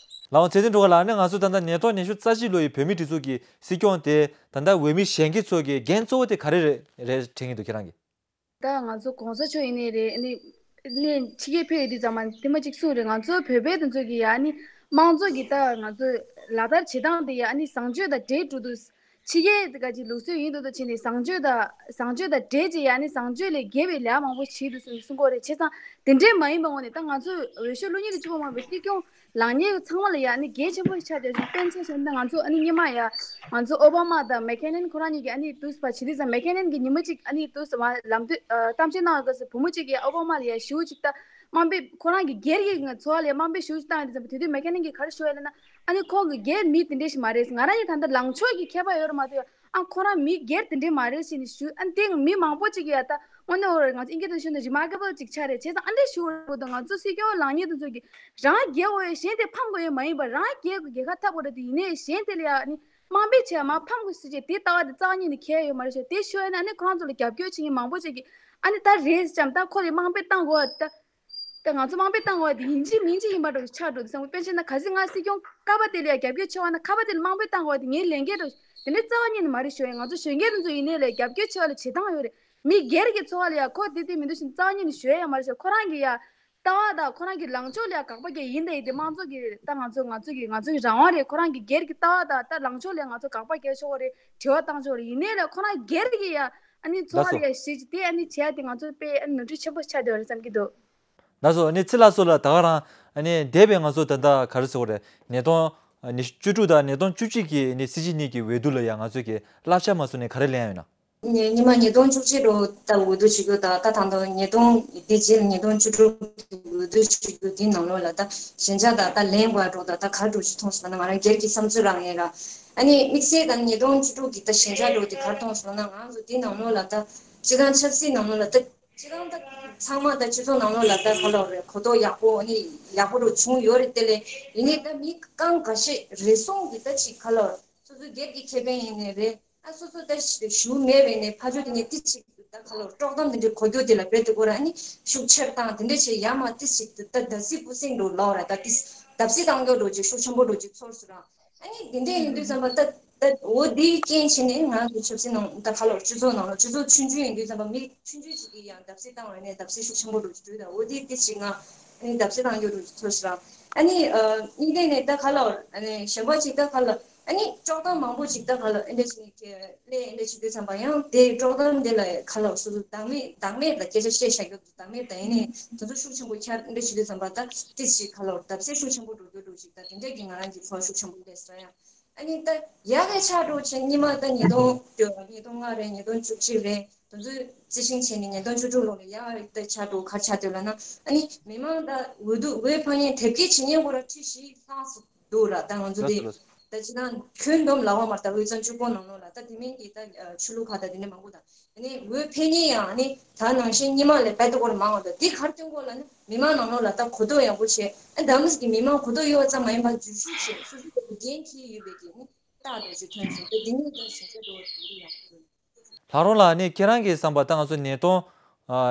ལགས་འོང་ཚེ་བརྟན་སྒྲོལ་དཀར་ལགས་ནི་ང་ཚོ་ད་ལྟ་ཉིས་སྟོང་ཉི་ཤུ་རྩ་གཅིག་ལོ་ཡི་བོད་མིའི་སྒྲིག་འཛུགས་ཀྱི་སྲིད་སྐྱོང་དེ་ད་ལྟ་འོས་མི་གཞོན་སྐྱེས་ཚོ་གི་འགན་གཙོ་བོ་དེ་ག་རེ་རེད་རེད་དྲན་གྱི་འདུག་ཁྱེད་རང་གིས། ད་ང་ཚོ་གོང་ས་མཆོག་ཡིན་ནའི་རེད་ནི་ནས་ཕྱི་རྒྱལ་ཕེབས་ཡོད་དུས་ཙམ་པ་དེ་མ་གཅིག་གསུངས་རེད། ང་ཚོ་བོད་པའི་དེ་ཚོ་གི་ཡ་ནི་དམངས་གཙོ་གི་ད་ང་ཚོ་ལག་བསྟར་བྱེད་སྟངས་དེ་ཡ་ནི་བཟང་སྤྱོད་དང་འབྲེལ་འགྲོ་འདུག་ཕྱི་རྒྱལ་དེ་ག་ཅིག་ལུགས་སྲོལ་ཡིན་འདུག་ད་བྱས་ནས་བཟང་སྤྱོད་དང་བཟང་སྤྱོད་དང་འབྲེལ་ཅིག་ཡ་ནི་བཟང་སྤྱོད་ལས་བརྒལ་བའི་ལས་མང་པོ་བྱེད་འདུག་གསུངས་གསུང་གི་རེད། བྱས་ཙང་དེ་འདྲས་མ་ཡིན་པ་ངོ་ནས་ད་ང་ཚོ་འོས་ཤོག་བླུག་མཁན་དེ་གཅིག་པོ་མ་རེད་པས་སྲིད་སྐྱོང་ལངས་མཁན་ཚང་མ་ལ་ཡ་ནི་གལ་ཆེན་པོ་ཆགས་བསྡད་ཤག་དཔེར་ན་ཆ་བཞག་ན་ང་ཚོ་ཨ་ནི་སྔོན་མ་ཡ་ང་ཚོ་ཨོ་བྷ་མ་དང་མེག་ཁེ་ནན་ཁོ་རང་གཉིས་ཀྱིས་ཨ་ནི་དུས་ཕར་བྱེད་དུས་ཙམ་མེག་ཁེ་ནན་གྱིས་ཉི་མ་གཅིག་ཨ་ནི་དུས་ཕར་ལམ་སྟོན་ཨ་གཏམ་བཤད་གནང་བའི་སྐབས་སུ་བུ་མོ་གཅིག་གིས་ཨོ་བྷ་མ་ལ་ཡ་ཞུ་གཅིག་ད་དམའ་འབེབས་ཁོ་རང་གི་སྒེར་གྱི་ངའི་འཚོ་བ་ལ་དམའ་འབེབས་ཞུ་གཅིག་བཏང་ཡོད་དུས་ཙམ་དེ་དུས་མེག་ཁེ་ནན་གྱིས་ག་རེ་ཞུ་ཡ་ལབ་ན་ཨ་ནི་ཁོང་གི་སྒེར་མི་དེ་འདྲས་ཞིག་མ་རེད། ང་རང་གཉིས་ད་ལྟ་ལངས་ཕྱོགས་ཀྱི་ཁྱད་པར་ཡོད་རེད་མ་གཏོགས་ཨ་ཁོ་རང་མི་སྒེར་དེ་འདྲས་མ་རེད་ཟེར་ནས་ཞུ། ཨ་ནི་དེ་མི་མང་པོ་གཅིག་གིས་ཡ་ད་དངོས་གནས་འོ་རེད་ང་ཚོ་ཨིན་སྐད་དུ་ཞུ་ན་རི་མར་ཀེ་བལ་གཅིག་ཆགས་རེད། བྱས་ཙང་ཨ་འདྲས་ཞུ་དགོས་དང་ང་ཚོ་སྲིད་སྐྱོང་ལངས་མཁན་དེ་ཚོ་གིས་རང་རྒྱལ་དགོས་ཡ་གཞན་དེ་ཕམ་དགོས་ཡ་མ་ཡིན་པར་རང་རྒྱལ་དགོས་རྒྱལ་ཁ་འཐབ་དགོས་རེད། དེ་ཡིན་ནའི་གཞན་དེ་ལ་ཡ་ཨ་ནི་དམའ་འབེབས་བྱས་མར་ཕམ་དགོས་ཟེར་བྱས་དེ་ལྟ་བ་དེ་རྩ་བ་ཉིད་ནས་ཁྱད་ཡོད་མ་རེད་ཤག་དེ་ཤོད་ན་ཨ་ནི་ཁོ་རང་ཚོ་ལ་རྒྱབ་སྐྱོར་བྱེད་མཁན་མང་པོ་ཅིག་གིས་ཨ་ནི་ད་རེད་ཙམ་ད་ཁོ་ལ་དམའ་འབེབས་བཏང་དགོས་ད། ད་ང་ཚོ་དམའ་འབེབས་བཏང་དགོས་དེ་ཡིན་གཅིག་མིན་གཅིག་ཡིན་པ་འདྲ་བོ་ཆགས་འགྲོ་འདུག་བསམ་གི། དཔེར་ན་ཆ་བཞག་ན་གལ་སྲིད་ང་སྲིད་སྐྱོང་ཁ་པ་དེ་ལ་ཡ་རྒྱབ་སྐྱོར་བྱེད་པ་ན་ཁ་པ་དེ་ལ་དམའ་འབེབས་བཏང་དགོས་དེ་ངའི་ལས་འགན་འདྲ་བོ་དེ་འདྲ་རྩ་བ་ཉིད་ནས་མ་རེད་ཞུ་ཡ། ང་ཚོ་གཞོན་སྐྱེས་དེ་ཚོ་ཡིན་ནའི་ལ་རྒྱབ་སྐྱོར་བྱེད་པ་ལ་བྱེད་སྟངས་ཡོད་རེད། མི་སྒེར་གྱི་འཚོ་བ་ལ་ཡ་ཁོ་དེ་དེ་མི་འདུག་བཞིན་རྩ་བ་ཉིད་ནས་ཞུ་ཡ་ཡ་མ་རེད་ཤག་ཁོ་རང་གི་ཡ་ལྟ་བ་དང་ཁོ་རང་གི་ལངས་ཕྱོགས་ལ་ཡ་དགག་པ་རྒྱག་ཡིན་ད་ཡིན་དེ་དམངས་གཙོ་གི་རེད། ད་ང་ཚོ་ང་ཚོ་གི་ང་ཚོ་གི་རང་དབང་རེད། ཁོ་རང་གི་སྒེར་གྱི་ལྟ་བ་དང་ད་ལངས་ཕྱོགས་ལ་ཡ་ང་ཚོ་དགག་པ་རྒྱག་ཆོག་གི་རེད། དྲི་བ་བཏང་ཆོག་གི་རེད། ཡིན་ནའི་ལ་ཁོ་རང་སྒེར་གྱི་ཡ་ཨ་ནི་འཚོ་བ་ལ་ཡ་གཞི་བྱས་དེ་ཨ་ནི་བྱས་ཏེ་ང་ཚོ་དཔེ་ཨ་ནི་ནོར་འཁྲུལ་ཆེན་པོ་ཆགས་བསྡད་པ་རེད་བསམ་གྱི་འདུག་ལགས་སོ། ཨ་ནི་ཚེ་ལགས་སོ་ལ་ད་ག་རང་ཨ་ནི་འདས་པའི་ང་ཚོ་ད་ལྟ་ག་རེ་ཟེར་དགོས་རེད། ཉིས་སྟོང་ ཉི་ཤུ་བཅུ་དྲུག་དང་ཉིས་སྟོང་བཅུ་གཅིག་གི་ནི་སྲིད་སྤྱི་གཉིས་ཀྱི་འོས་བསྡུ་ལ་ཡང་ང་ཚོས་ཀྱི་བསླབ་བྱ་མ་བཟུང་ནས་ག་རེ་ལེན་ཡ་ཡོད་ན། ཉི་ཉི་མ་ཉིས་སྟོང་བཅུ་གཅིག་ལོ་ད་འོས་བསྡུ་བྱེད་རྒྱུ་དང་ད་ད་དུང་ཉིས་སྟོང་དེ་རྗེས་ཉིས་སྟོང་བཅུ་དྲུག་གི་འོས་བསྡུ་བྱེད་རྒྱུ་དེ་ནང་ལོགས་ལ་ད་ཞན་ཆ་དང་ད་ལན་དགོས་འགྲོ་ད་ད་ག་འགྲོ་ཞིག་མཐོང་སོང་ན་ང་རང་སྒེར་གྱི་བསམ་ཚུལ་རང་ཡིན་ར། ཨ་ནི་དམིགས་བསལ་ད་ཉིས་སྟོང་བཅུ་དྲུག་གི་ད་ཞན་ཆ་འགྲོ་དེ་ག་མཐོང་སོང་ན་ང་ཚོ་དེ་ནང་ལོགས་ལ་ད་སྤྱི་བཏང་ཆབ་སྲིད་ནང་ལོགས་ལ་ད། སྤྱིར་བཏང་ད་ཚང་མ་ད་སྤྱི་ཚོགས་ནང་ལོགས་ལ་ད་ག་ལ་རེད་གོ་རྟོགས་ཡག་པོ་ནི་ཡག་པོ་རུ་བྱུང་ཡོད་རེད་དེ་ལས་ཡིན་ནའི་ད་མི་རྐང་འགའ་ཤས་རེ་ཟུང་གི་ད་ཅིག་ག་ལ་སོ་སོའི་སྒེར་གྱི་ཁེ་ཕན་ཡིན་ནའི་རེད་ཨ་སོ་སོ་ད་ཞུ་མེད་པས་ནས་ཕ་ཇོ་དེ་ནས་ཏི་ཅིག་ད་ག་ལ་དཀྲོག་གཏམ་དེ་འདྲའི་གོ་རྒྱུ་དེ་ལ་རྦད་དེ་གོ་ར་ཨ་ནི་ཤུགས་ཆེར་བཏང་དེ་འདྲ་བྱས་ཡ་མ་ཏི་ཅིག་ད་བརྡབ་གསིག་སྤུ་སྲིང་འགྲོ་ལོག་ར་ད་ཏི་བརྡབ་གསིག་བཏང་རྒྱུ་འགྲོ་ཅིག་ཤུགས་ཆེན་པོ་འགྲོ་ཅིག་ཚོར་སོང་ར། ཨ་ནི་དེ་འདྲ་ཡིན་དུས་ཙམ་པ་ད་ད་འོ་དེའི་རྐྱེན་བྱས་ནས་ང་ཚོ་ཆབ་སྲིད་ནང་ད་ག་ལ་སྤྱི་ཚོགས་ནང་ལ་སྤྱི་ཚོགས་ཆུང་ཆུང་ཡིན་དུས་ཙམ་པ་མི་ཆུང་ཆུང་ཞིག་གིས་ཡང་བརྡབ་གསིག་བཏང་བ་ནས་བརྡབ་གསིག་ཤུགས་ཆེན་པོ་འགྲོ་གི་འདུག་ད་འོ་དེ་དེ་ཞིག་ང་ཨ་ནི་བརྡབ་གསིག་བཏང་རྒྱུ་འགྲོ་གི་ཚོར་སོང་ར། ཨ་ནི་གཉིས་ནས་ནས་ད་ག་ལ་ཨ་ནི་གཞན་པ་ཅིག་ད་ག་ལ་ཨ་ནི་དཀྲོག་གཏམ་མང་པོ་ཅིག་ད་ག་ལ་ཨེ་འདྲ་ཞིག་ནས་ཀྱི་ལས་ཨེ་འདྲ་བྱེད་དུས་ཙམ་པ་ཡང་དེ་དཀྲོག་གཏམ་དེ་ལ་ག་ལ་སོ་སོ་བདག་མེད་བདག་མེད་ལ་སྐད་ཆ་བཤད་བཞག་རྒྱུ་འདུག་བདག་མེད་ད་ཡིན་ནས་དེ་ཚོ་ཤུགས་ཆེན་པོ་ཁྱར་ཨེ་འདྲ་བྱེད་དུས་ཙམ་པ་ད་ཏི་ཞིག་ག་ལ་བརྡབ་གསིག་ཤུགས་ཆེན་པོ་འགྲོ་རྒྱུ་འགྲོ་ཅིག་ད་དེ་འདྲས་ཀྱི་ང་རང་གི་ཚོར་ཤུགས་ཆེན་པོ་སླེབས་སོང་ཡང་། ཨ་ནི་ད་ཡག་གི་ཆགས་འགྲོ་ཆེ་ཉི་མ་ད་ཉིས་སྟོང་ཉིས་སྟོང་ལྔ་རེད་ཉིས་སྟོང་བཅུ་གཅིག་རེད་དེ་ཚོའི་རྩི་ཤིང་བྱས་ནས་ཉིས་སྟོང་བཅུ་དྲུག་ལོ་ལ་ཡག་ད་ཆགས་འགྲོ་ག་ཆགས་འདུག་ལབ་ན་ཨ་ནི་མི་མང་ད་འོས་བསྡུ་འོས་འཕང་མཁན་དེབ་སྐྱེལ་བྱེད་མཁན་ཁོ་ར་ཁྲི་བཞི་ལྷག་སུ་འདུག་ར་ད་ང་ཚོ་དེ་ད་ཅི་ད་ཁྱོན་བསྡོམས་ལབ་པ་མ་རེད་ད་དབུས་གཙང་ཆུ་ཁོངས་ནང་ལོགས་ལ་ད་དེ་མིན་གྱི་ད་ཆོས་ལུགས་ཁག་ད་དེ་འདྲ་མང་པོ་ད། ཨ་ནི་འོས་འཕེན་མཁན་ཡང་ཨ་ནི་ད་ནང་བཞིན་སྔོན་མ་ལས་རྦད་དེ་སྐོར་མང་བ་དང་དེ་གར་སྟོན་གོ་ལ་ནི་མི་མང་ནང་ལོགས་ལ་ད་གོ་རྟོགས་ཡག་པོ་བྱས་ཨ་ད་མི་གི་མི་མང་གོ་རྟོགས་ཡོད་པ་ཙམ་མ་ཡིན་པར་འཛུལ་ཞུགས་བྱས་སོ་སོ་ལ་འགན་འཁྱེར་ཡོད་པའི་གི་ནི་རྟགས་དེ་ཚོ་ཐོན་སོང་ད་དེ་ནི་ད་ཞིང་ཆ་འགྲོ་བ་དེ་ཡག་པོ་རེད། ལྷག་རོང་ལགས་ཨ་ནི་ཁྱེད་རང་གི་བསམ་པ་ད་ང་ཚོ་ཉིས་སྟོང་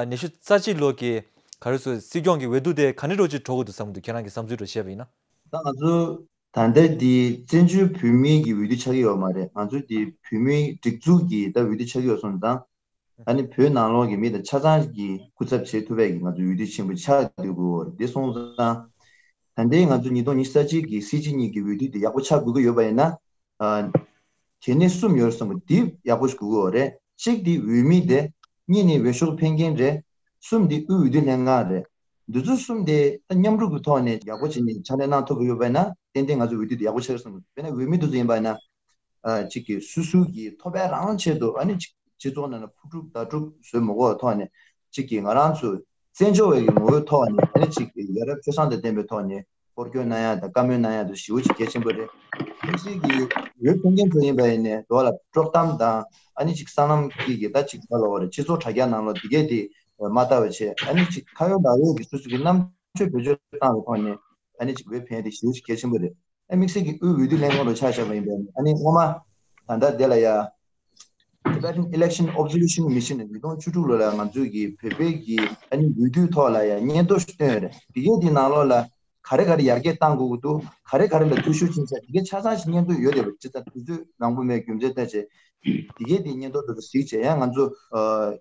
ཉི་ཤུ་རྩ་གཅིག་ལོ་གི་ག་རེ་ཟེར་སྲིད་སྐྱོང་གི་འོས་བསྡུ་དེ་ག་ནས་འགྲོ་ཅིག་འགྲོ་དགོས་འདུག་བསམ་གི་འདུག་ཁྱེད་རང་གི་བསམ་ཚུལ་འགྲོ་བཤད་པ་ཡིན་ན། ད་ང་ཚོ་ད་ལྟ་འདི་བཙན་བྱོལ་བོད་མིའི་གི་འོས་བསྡུ་ཆགས་ཀྱི་ཡོད་མ་རེད། ང་ཚོ་འདི་བོད་མིའི་སྒྲིག་འཛུགས་ཀྱི་ད་འོས་བསྡུ་ཆགས་ཀྱི་ཡོད་སོང་ཙང་ཨ་ནི་བོད་ནང་ལོགས་ཀྱི་མི་དང་ཆ་ཚང་གི་སྐུ་ཚབ་བྱེད་ཐུབ་པའི་གི་ང་ཚོ་འོས་བསྡུ་ཆེན་པོ་ཆགས་སྡོད་དགོས་རེད། འདི་སོང་ཙང་ད་ལྟའི་ང་ཚོ་ཉིས་སྟོང་ཉི་ཤུ་རྩ་གཅིག་གི་སྲིད་སྤྱི་གཉིས་ཀྱི་འོས་བསྡུ་དེ་ཡག་པོ་ཆགས་དགོས་ཀྱི་ཡོད་པ་ཡིན་ན་ཨ་གལ་གནད་གསུམ་ཡོད་བསམ་གི་འདི་ཡག་པོ་ཞིག་དགོས་ཀྱི་ཡོད་རེད། གཅིག་འདི་འོས་མི་དེ། གཉིས་ནི་འོས་ཤོག་འཕེན་མཁན་རེད། གསུམ་འདི་དབུས་འོས་བསྡུ་ལྷན་ཁང་རེད། འདི་ཚོ་གསུམ་དེ་ད་མཉམ་རུབ་ཀྱི་ཐོག་ནས་ཡག་པོ་བྱས་ནས་ཕྱག་ལས་གནང་ཐུབ་ཀྱི་ཡོད་པ་ཡིན་ན་ཏན་ཏན་ང་ཚོ་འོས་བསྡུ་དེ་ཡག་པོ་ཆགས་སོང་། དཔེར་ན་འོས་མི་དེ་ཚོ་ཡིན་པ་ཡིན་ན་ཨ་གཅིག་གིས་སོ་སོ་གི་ཐོབ་པའི་རང་དབང་ཆེད་དུ་ཨ་ནི་གཅིག་སྤྱི་ཚོགས་ནང་ལ་ཕུ་དཀྲུག་ད་དཀྲུག་བཟོས་མ་དགོས་པའི་ཐོག་ནས་གཅིག་གིས་ང་རང་ཚོ་བཙན་བྱོལ་བའི་གི་ངོ་བོའི་ཐོག་ནས་ཨ་ནི་གཅིག་གིས་ཡ་རབས་སྤྱོད་བཟང་དང་ལྡན་པའི་ཐོག་ནས་སྐོར་སྐྱོད་གནང་ཡ་དང་བཀའ་མོལ་གནང་ཡ་དང་ཞེ་པོ་ཅིག་གལ་ཆེན་པོ་རེད། དམིགས་བསལ་གྱི་འོས་འཕེན་མཁན་ཚོ་ཡིན་པ་ཡིན་ནའི་དོ་ལ་དཀྲོག་གཏམ་དང་ཨ་ནི་གཅིག་སོ་ནམ་སྐྱིད་ཀྱི་ད་གཅིག་ག་ལ་བ་རེད། སྤྱི་ཚོགས་དྲ་རྒྱ་ནང་ལོགས་འདི་གས་དེ་མ་ལྟ་བ་བྱས་ཨ་ནི་གཅིག་ཁ་ཡོད་ལག་ཡོད་ཀྱི་སོ་སོ་གི་རྣམ་དཔྱོད་བེད་སྤྱོད་བཏང་བའི་ཐོག་ནས་ཨ་ནི་གཅིག་འོས་འཕེན་དེ་ཞེ་པོ་ཅིག་གལ་ཆེན་པོ་རེད། ཨ་དམིགས་བསལ་གྱི་དབུས་འོས་བསྡུ་ལྷན་ཁང་དུ་ཆ་བཞག་པ་ཡིན་པ་ཡིན་ཨ་ནི་སྔོན་མ་ད་ལྟ་དེ་ལ་ཡ། Tibetan Election Observation Mission ཉིས་སྟོང་བཅུ་དྲུག་ལོ་ལ་ང་ཚོས་ཀྱི་བོད་པའི་གི་ཨ་ནི་འོས་བསྡུའི་ཐོག་ལ་ཡང་སྙན་ཐོ་ཞིག་བཏོན་ཡོད་རེད། དེ་གའི་དེའི་ནང་ལོགས་ལ་ག་རེ་ག་རེ་ཡར་རྒྱས་གཏང་དགོས་ཀྱི་འདུག་ག་རེ་ག་རེ་ལ་འཐུས་ཤོར་ཕྱིན་ཚར་དེ་གའི་ཆ་ཚང་ཞིག་སྙན་ཐོ་ཡོད་རེད་པ། ཅི་ལྟར་དུས་ཚོད་མང་པོ་མེད་རྒྱུ་མཚན་ལྟར་བྱས་དེ་གའི་དེའི་སྙན་ཐོ་དེ་ཚོ་གཟིགས་བྱས་ཡང་ང་ཚོ་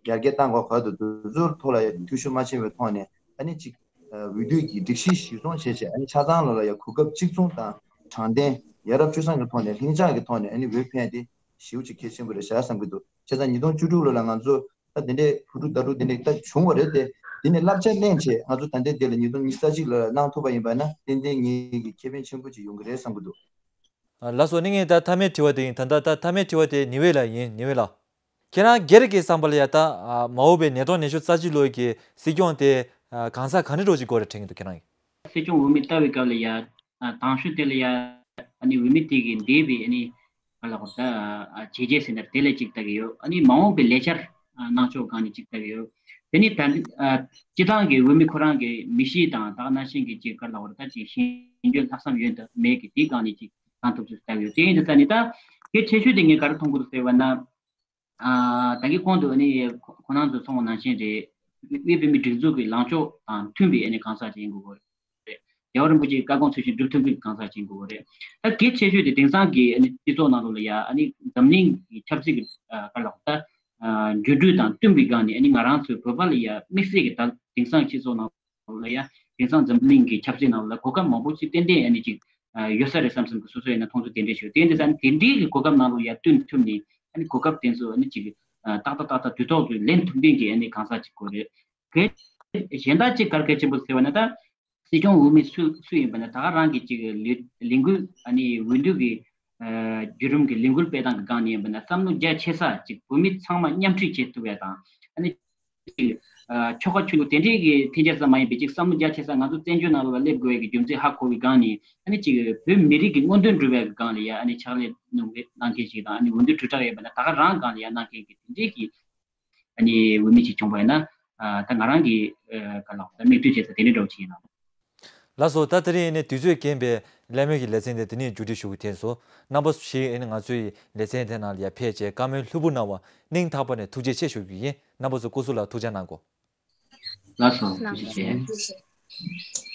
ཡར་རྒྱས་གཏང་དགོས་ག་དུ་དེ་ཚོའི་ཐོག་ལ་ཡང་འཐུས་ཤོར་མ་ཕྱིན་པའི་ཐོག་ནས་ཨ་ནི་གཅིག་འོས་བསྡུ་གི་སྒྲིག་གཞི་གཞིར་བཟུང་བྱས་བྱས་ཨ་ནི་ཆ་ཚང་ལོ་ལ་ཡང་གོ་སྐབས་གཅིག་མཚུངས་དང་དྲང་བདེན་ཡ་རབས་སྤྱོད་བཟང་གི་ཐོག་ནས་ལྷིང་འཇགས་ཀྱི་ཐོག་ནས་ཨ་ནི་འོས་འཕེན་ཏེ། ཞེ་པོ་ཅིག་གལ་ཆེན་པོ་རེད་ཤག་བསམ་གྱི་འདུག་བྱས་ཙང་ཉིས་སྟོང་བཅུ་དྲུག་ལོ་ལ་ང་ཚོ་ད་དེ་འདྲའི་ཕུ་དཀྲུག་ད་དཀྲུག་དེ་འདྲའི་ད་བྱུང་བ་རེད་དེ། དེ་ནས་བསླབ་བྱ་ལེན་བྱས་ང་ཚོ་ད་ལྟའི་དེ་ལ་ཉིས་སྟོང་ཉི་ཤུ་རྩ་གཅིག་ལོ་ལ་གནང་ཐུབ་པ་ཡིན་པ་ན་ཏན་ཏན་ངེད་ཀྱི་ཁེ་ཕན་ཆེན་པོ་ཅིག་ཡོང་གི་རེད་བསམ་གྱི་འདུག་ལགས་སོ། ནི་ངས་ད་མཐའ་མའི་དྲི་བ་དེ་ཡིན། ད་ད་ད་མཐའ་མའི་དྲི་བ་དེ་ཉི་ཝེ་ལ་ཡིན། ཉི་ཝེ་ལགས། ཁྱེད་རང་སྒེར་གྱི་བསམ་པ་ལ་ཡ་ད་མ་འོངས་པའི་ཉིས་སྟོང་ཉི་ཤུ་རྩ་གཅིག་ལོའི་གི་སྲིད་སྐྱོང་དེ་གང་ཟག་ག་ནས་འགྲོ་ཅིག་དགོས་རེད་དྲན་གྱི་འདུག་ཁྱེད་རང་གིས། སྲིད་སྐྱོང་འོས་མི་ལྟ་བའི་སྐབས་ལ་ཡ། ཨ་དང་ཤོས་དེ་ལ་ཡ། ཨ་ནི་འོས་མི་དེ་གི་འདས་པའི་ཨ་ནི་ག་ལ་གོ་ད་ཨ་བྱས་རྗེས་ཟེར་ན་དེ་ལ་གཅིག་ལྟ་གི་ཡོད། ཨ་ནི་མ་འོངས་པའི་ལས་འཆར་ཨ་གནང་ཕྱོགས་སྒང་ནས་གཅིག་ལྟ་གི་ཡོད། དེ་ནི་ད་ཨ་སྤྱི་བཏང་གི་འོས་མི་ཁོ་རང་གི་མི་གཤིས་དང་ད་ག་ནང་བཞིན་གྱི་གཅིག་ག་ལ་གོ་ད་གཅིག་ཤེས་འཇོན་ལྷག་བསམ་ཡོད་དང་མེད་ཀྱི་དེའི་སྒང་ནས་གཅིག་གནང་ཐུབ་ཚུལ་ལྟ་གི་ཡོད། དེ་ཡིན་དུས་ད་ནི་ད་གལ་ཆེ་ཤོས་དེ་ངས་ག་རེ་མཐོང་གི་འདུག་ཟེར་བ་ན། ཨ་ད་གིན་གོང་དུ་ཨ་ནི་ཁོ་ཁོ་རང་ཚོས་གསུངས་པ་ནང་བཞིན་རེད། དབུས་བོད་མིའི་སྒྲིག་འཛུགས་ཀྱི་ལངས་ཕྱོགས་དང་མཐུན་པའི་ཨ་ནི་གང་ཟག་ཅིག་ཡིན་དགོས་ཀྱི་རེད། རྒྱལ་བ་རིན་པོ་ཆེའི་བཀའ་དགོངས་ཚུལ་བཞིན་སྒྲུབ་ཐུབ་མཁན་གྱི་གང་ཟག་ཅིག་ཡིན་དགོས་ཀྱི་རེད། ད་གལ་ཆེ་ཤོས་དེ་དེང་སང་གི་ཨ་ནི་སྤྱི་ཚོགས་ནང་ལོགས་ལ་ཡ་ཨ་ནི་འཛམ་གླིང་གི་ཆབ་སྲིད་ཀྱི་ཨ་ག་ལ་ད་ཨ་འགྱུར་འགྲོས་དང་བསྟུན་པའི་སྒང་ནས་ཨ་ནི་ང་རང་ཚོའི་བོད་པ་ལ་ཡ་དམིགས་བསལ་གྱི་ད་དེང་སང་སྤྱི་ཚོགས་ནང་ལ་ཡ་དེང་སང་འཛམ་གླིང་གི་ཆབ་སྲིད་ནང་ལ་གོ་སྐབས་མང་པོ་ཅིག་ཏན་ཏན་ཨ་ནི་ཅིག་ཨ་ཡོད་ས་རེད་བསམ་བསམ་གྱི་སོ་སོ་ཡིན་ན་མཐོང་ཚུལ་དེ་འདྲས་ཤོད། དེ་འདྲ་ས་ནི་དེ་འདྲའི་གི་གོ་སྐབས་ནང་ལ་ཡ་བསྟུན་ཐུབ་ནས་ཨ་ནི་གོ་སྐབས་དེ་ཚོ་ཨ་ནི་ཅིག་ཨ་ཏག་ཏག་ཏག་ཏག་དུས་ཐོག་ཏུ་ལེན་ཐུབ་མཁན་གྱི་ཨ་ནི་གང་ཟག་ཅིག་དགོས་རེད། གལ་གཞན་དག་ཅིག་ག་རེ་གལ་ཆེན་པོ་ཟེར་བ་ན་ད་ སྲིད་སྐྱོང་འོས་མི་སུ་སུ་ཡིན་པ་ན་ད་ག་རང་གི་ཅིག་ལས་ལས་འགུལ་ཨ་ནི་འོས་བསྡུ་གི་ཨ་བརྒྱུད་རིམ་གྱི་ལས་འགུལ་སྤེལ་སྟངས་ཀྱི་སྒང་ནས་ཡིན་པ་ན་བསམ་བློ་རྒྱ་ཆེ་ས་ཅིག་བོད་མི་ཚང་མ་མཉམ་ཁྲིད་བྱེད་ཐུབ་ཡ་དང་ཨ་ནི་ཅིག་ཨ་ཆོལ་ཁ་ཆོས་ལུགས་དེ་འདྲའི་གི་འཐེན་འཁྱེར་ཙམ་མ་ཡིན་པའི་ཅིག་བསམ་བློ་རྒྱ་ཆེ་ས་ང་ཚོ་བཙན་བྱོལ་ནང་ལོགས་ལ་སླེབས་དགོས་ཡ་གི་རྒྱུ་མཚན་ཧ་གོ་བའི་སྒང་ནས་ཨ་ནི་ཅིག་བོད་མི་རིགས་ཀྱི་མངོན་འདོད་འགྲུབ་ཡ་གི་སྒང་ལ་ཡ་ཨ་ནི་ཕྱག་ལས་གནང་མཁན་ཞིག་དང་ཨ་ནི་འོས་བསྡུ་གྲོས་ཁྲག་ཡོད་པ་ན་ད་ག་རང་སྒང་ལ་ཡ་གནང་མཁན་གི་དེ་འདྲའི་གི་ཨ་ནི་འོས་མི་ཅིག་བྱུང་བ་ཡིན་ན། ཨ་ད་ང་རང་གི་ཨ་ག་ལ་ད་མིག་ལྟོས་བྱས་ཙང་དེ་འདྲའི་འདྲ་བོ་ཅིག་ཡིན་ན། ལགས་སོ། ད་དེ་རིང་ཨ་ནི་དུས་ཚོད་རྐྱེན་པས་གླེང་མོལ་གྱི་ལེ་ཚན་དེ་དེ་ནས་མཇུག་སྒྲིལ་ཞུ་གི་ཐོན་སོང་། རྣམ་པ་ཚོ་ཞིག་ཨ་ནི་ང་ཚོའི་ལེ་ཚན་དེ་ནང་ལ་ཡར་ཕེབས་བྱས་བཀའ་མོལ་ལྷུག་པོ་གནང་བ་སྙིང་ཐག་པ་ནས་ཐུགས་རྗེ་ཆེ་ཞུ་གི་ཡིན། རྣམ་པ་ཚོ་སྐུ་གཟུགས་ལ་ཐུགས་ཅག་གནང་གོ། ལགས་སོ། ཐུགས་རྗེ་ཆེ།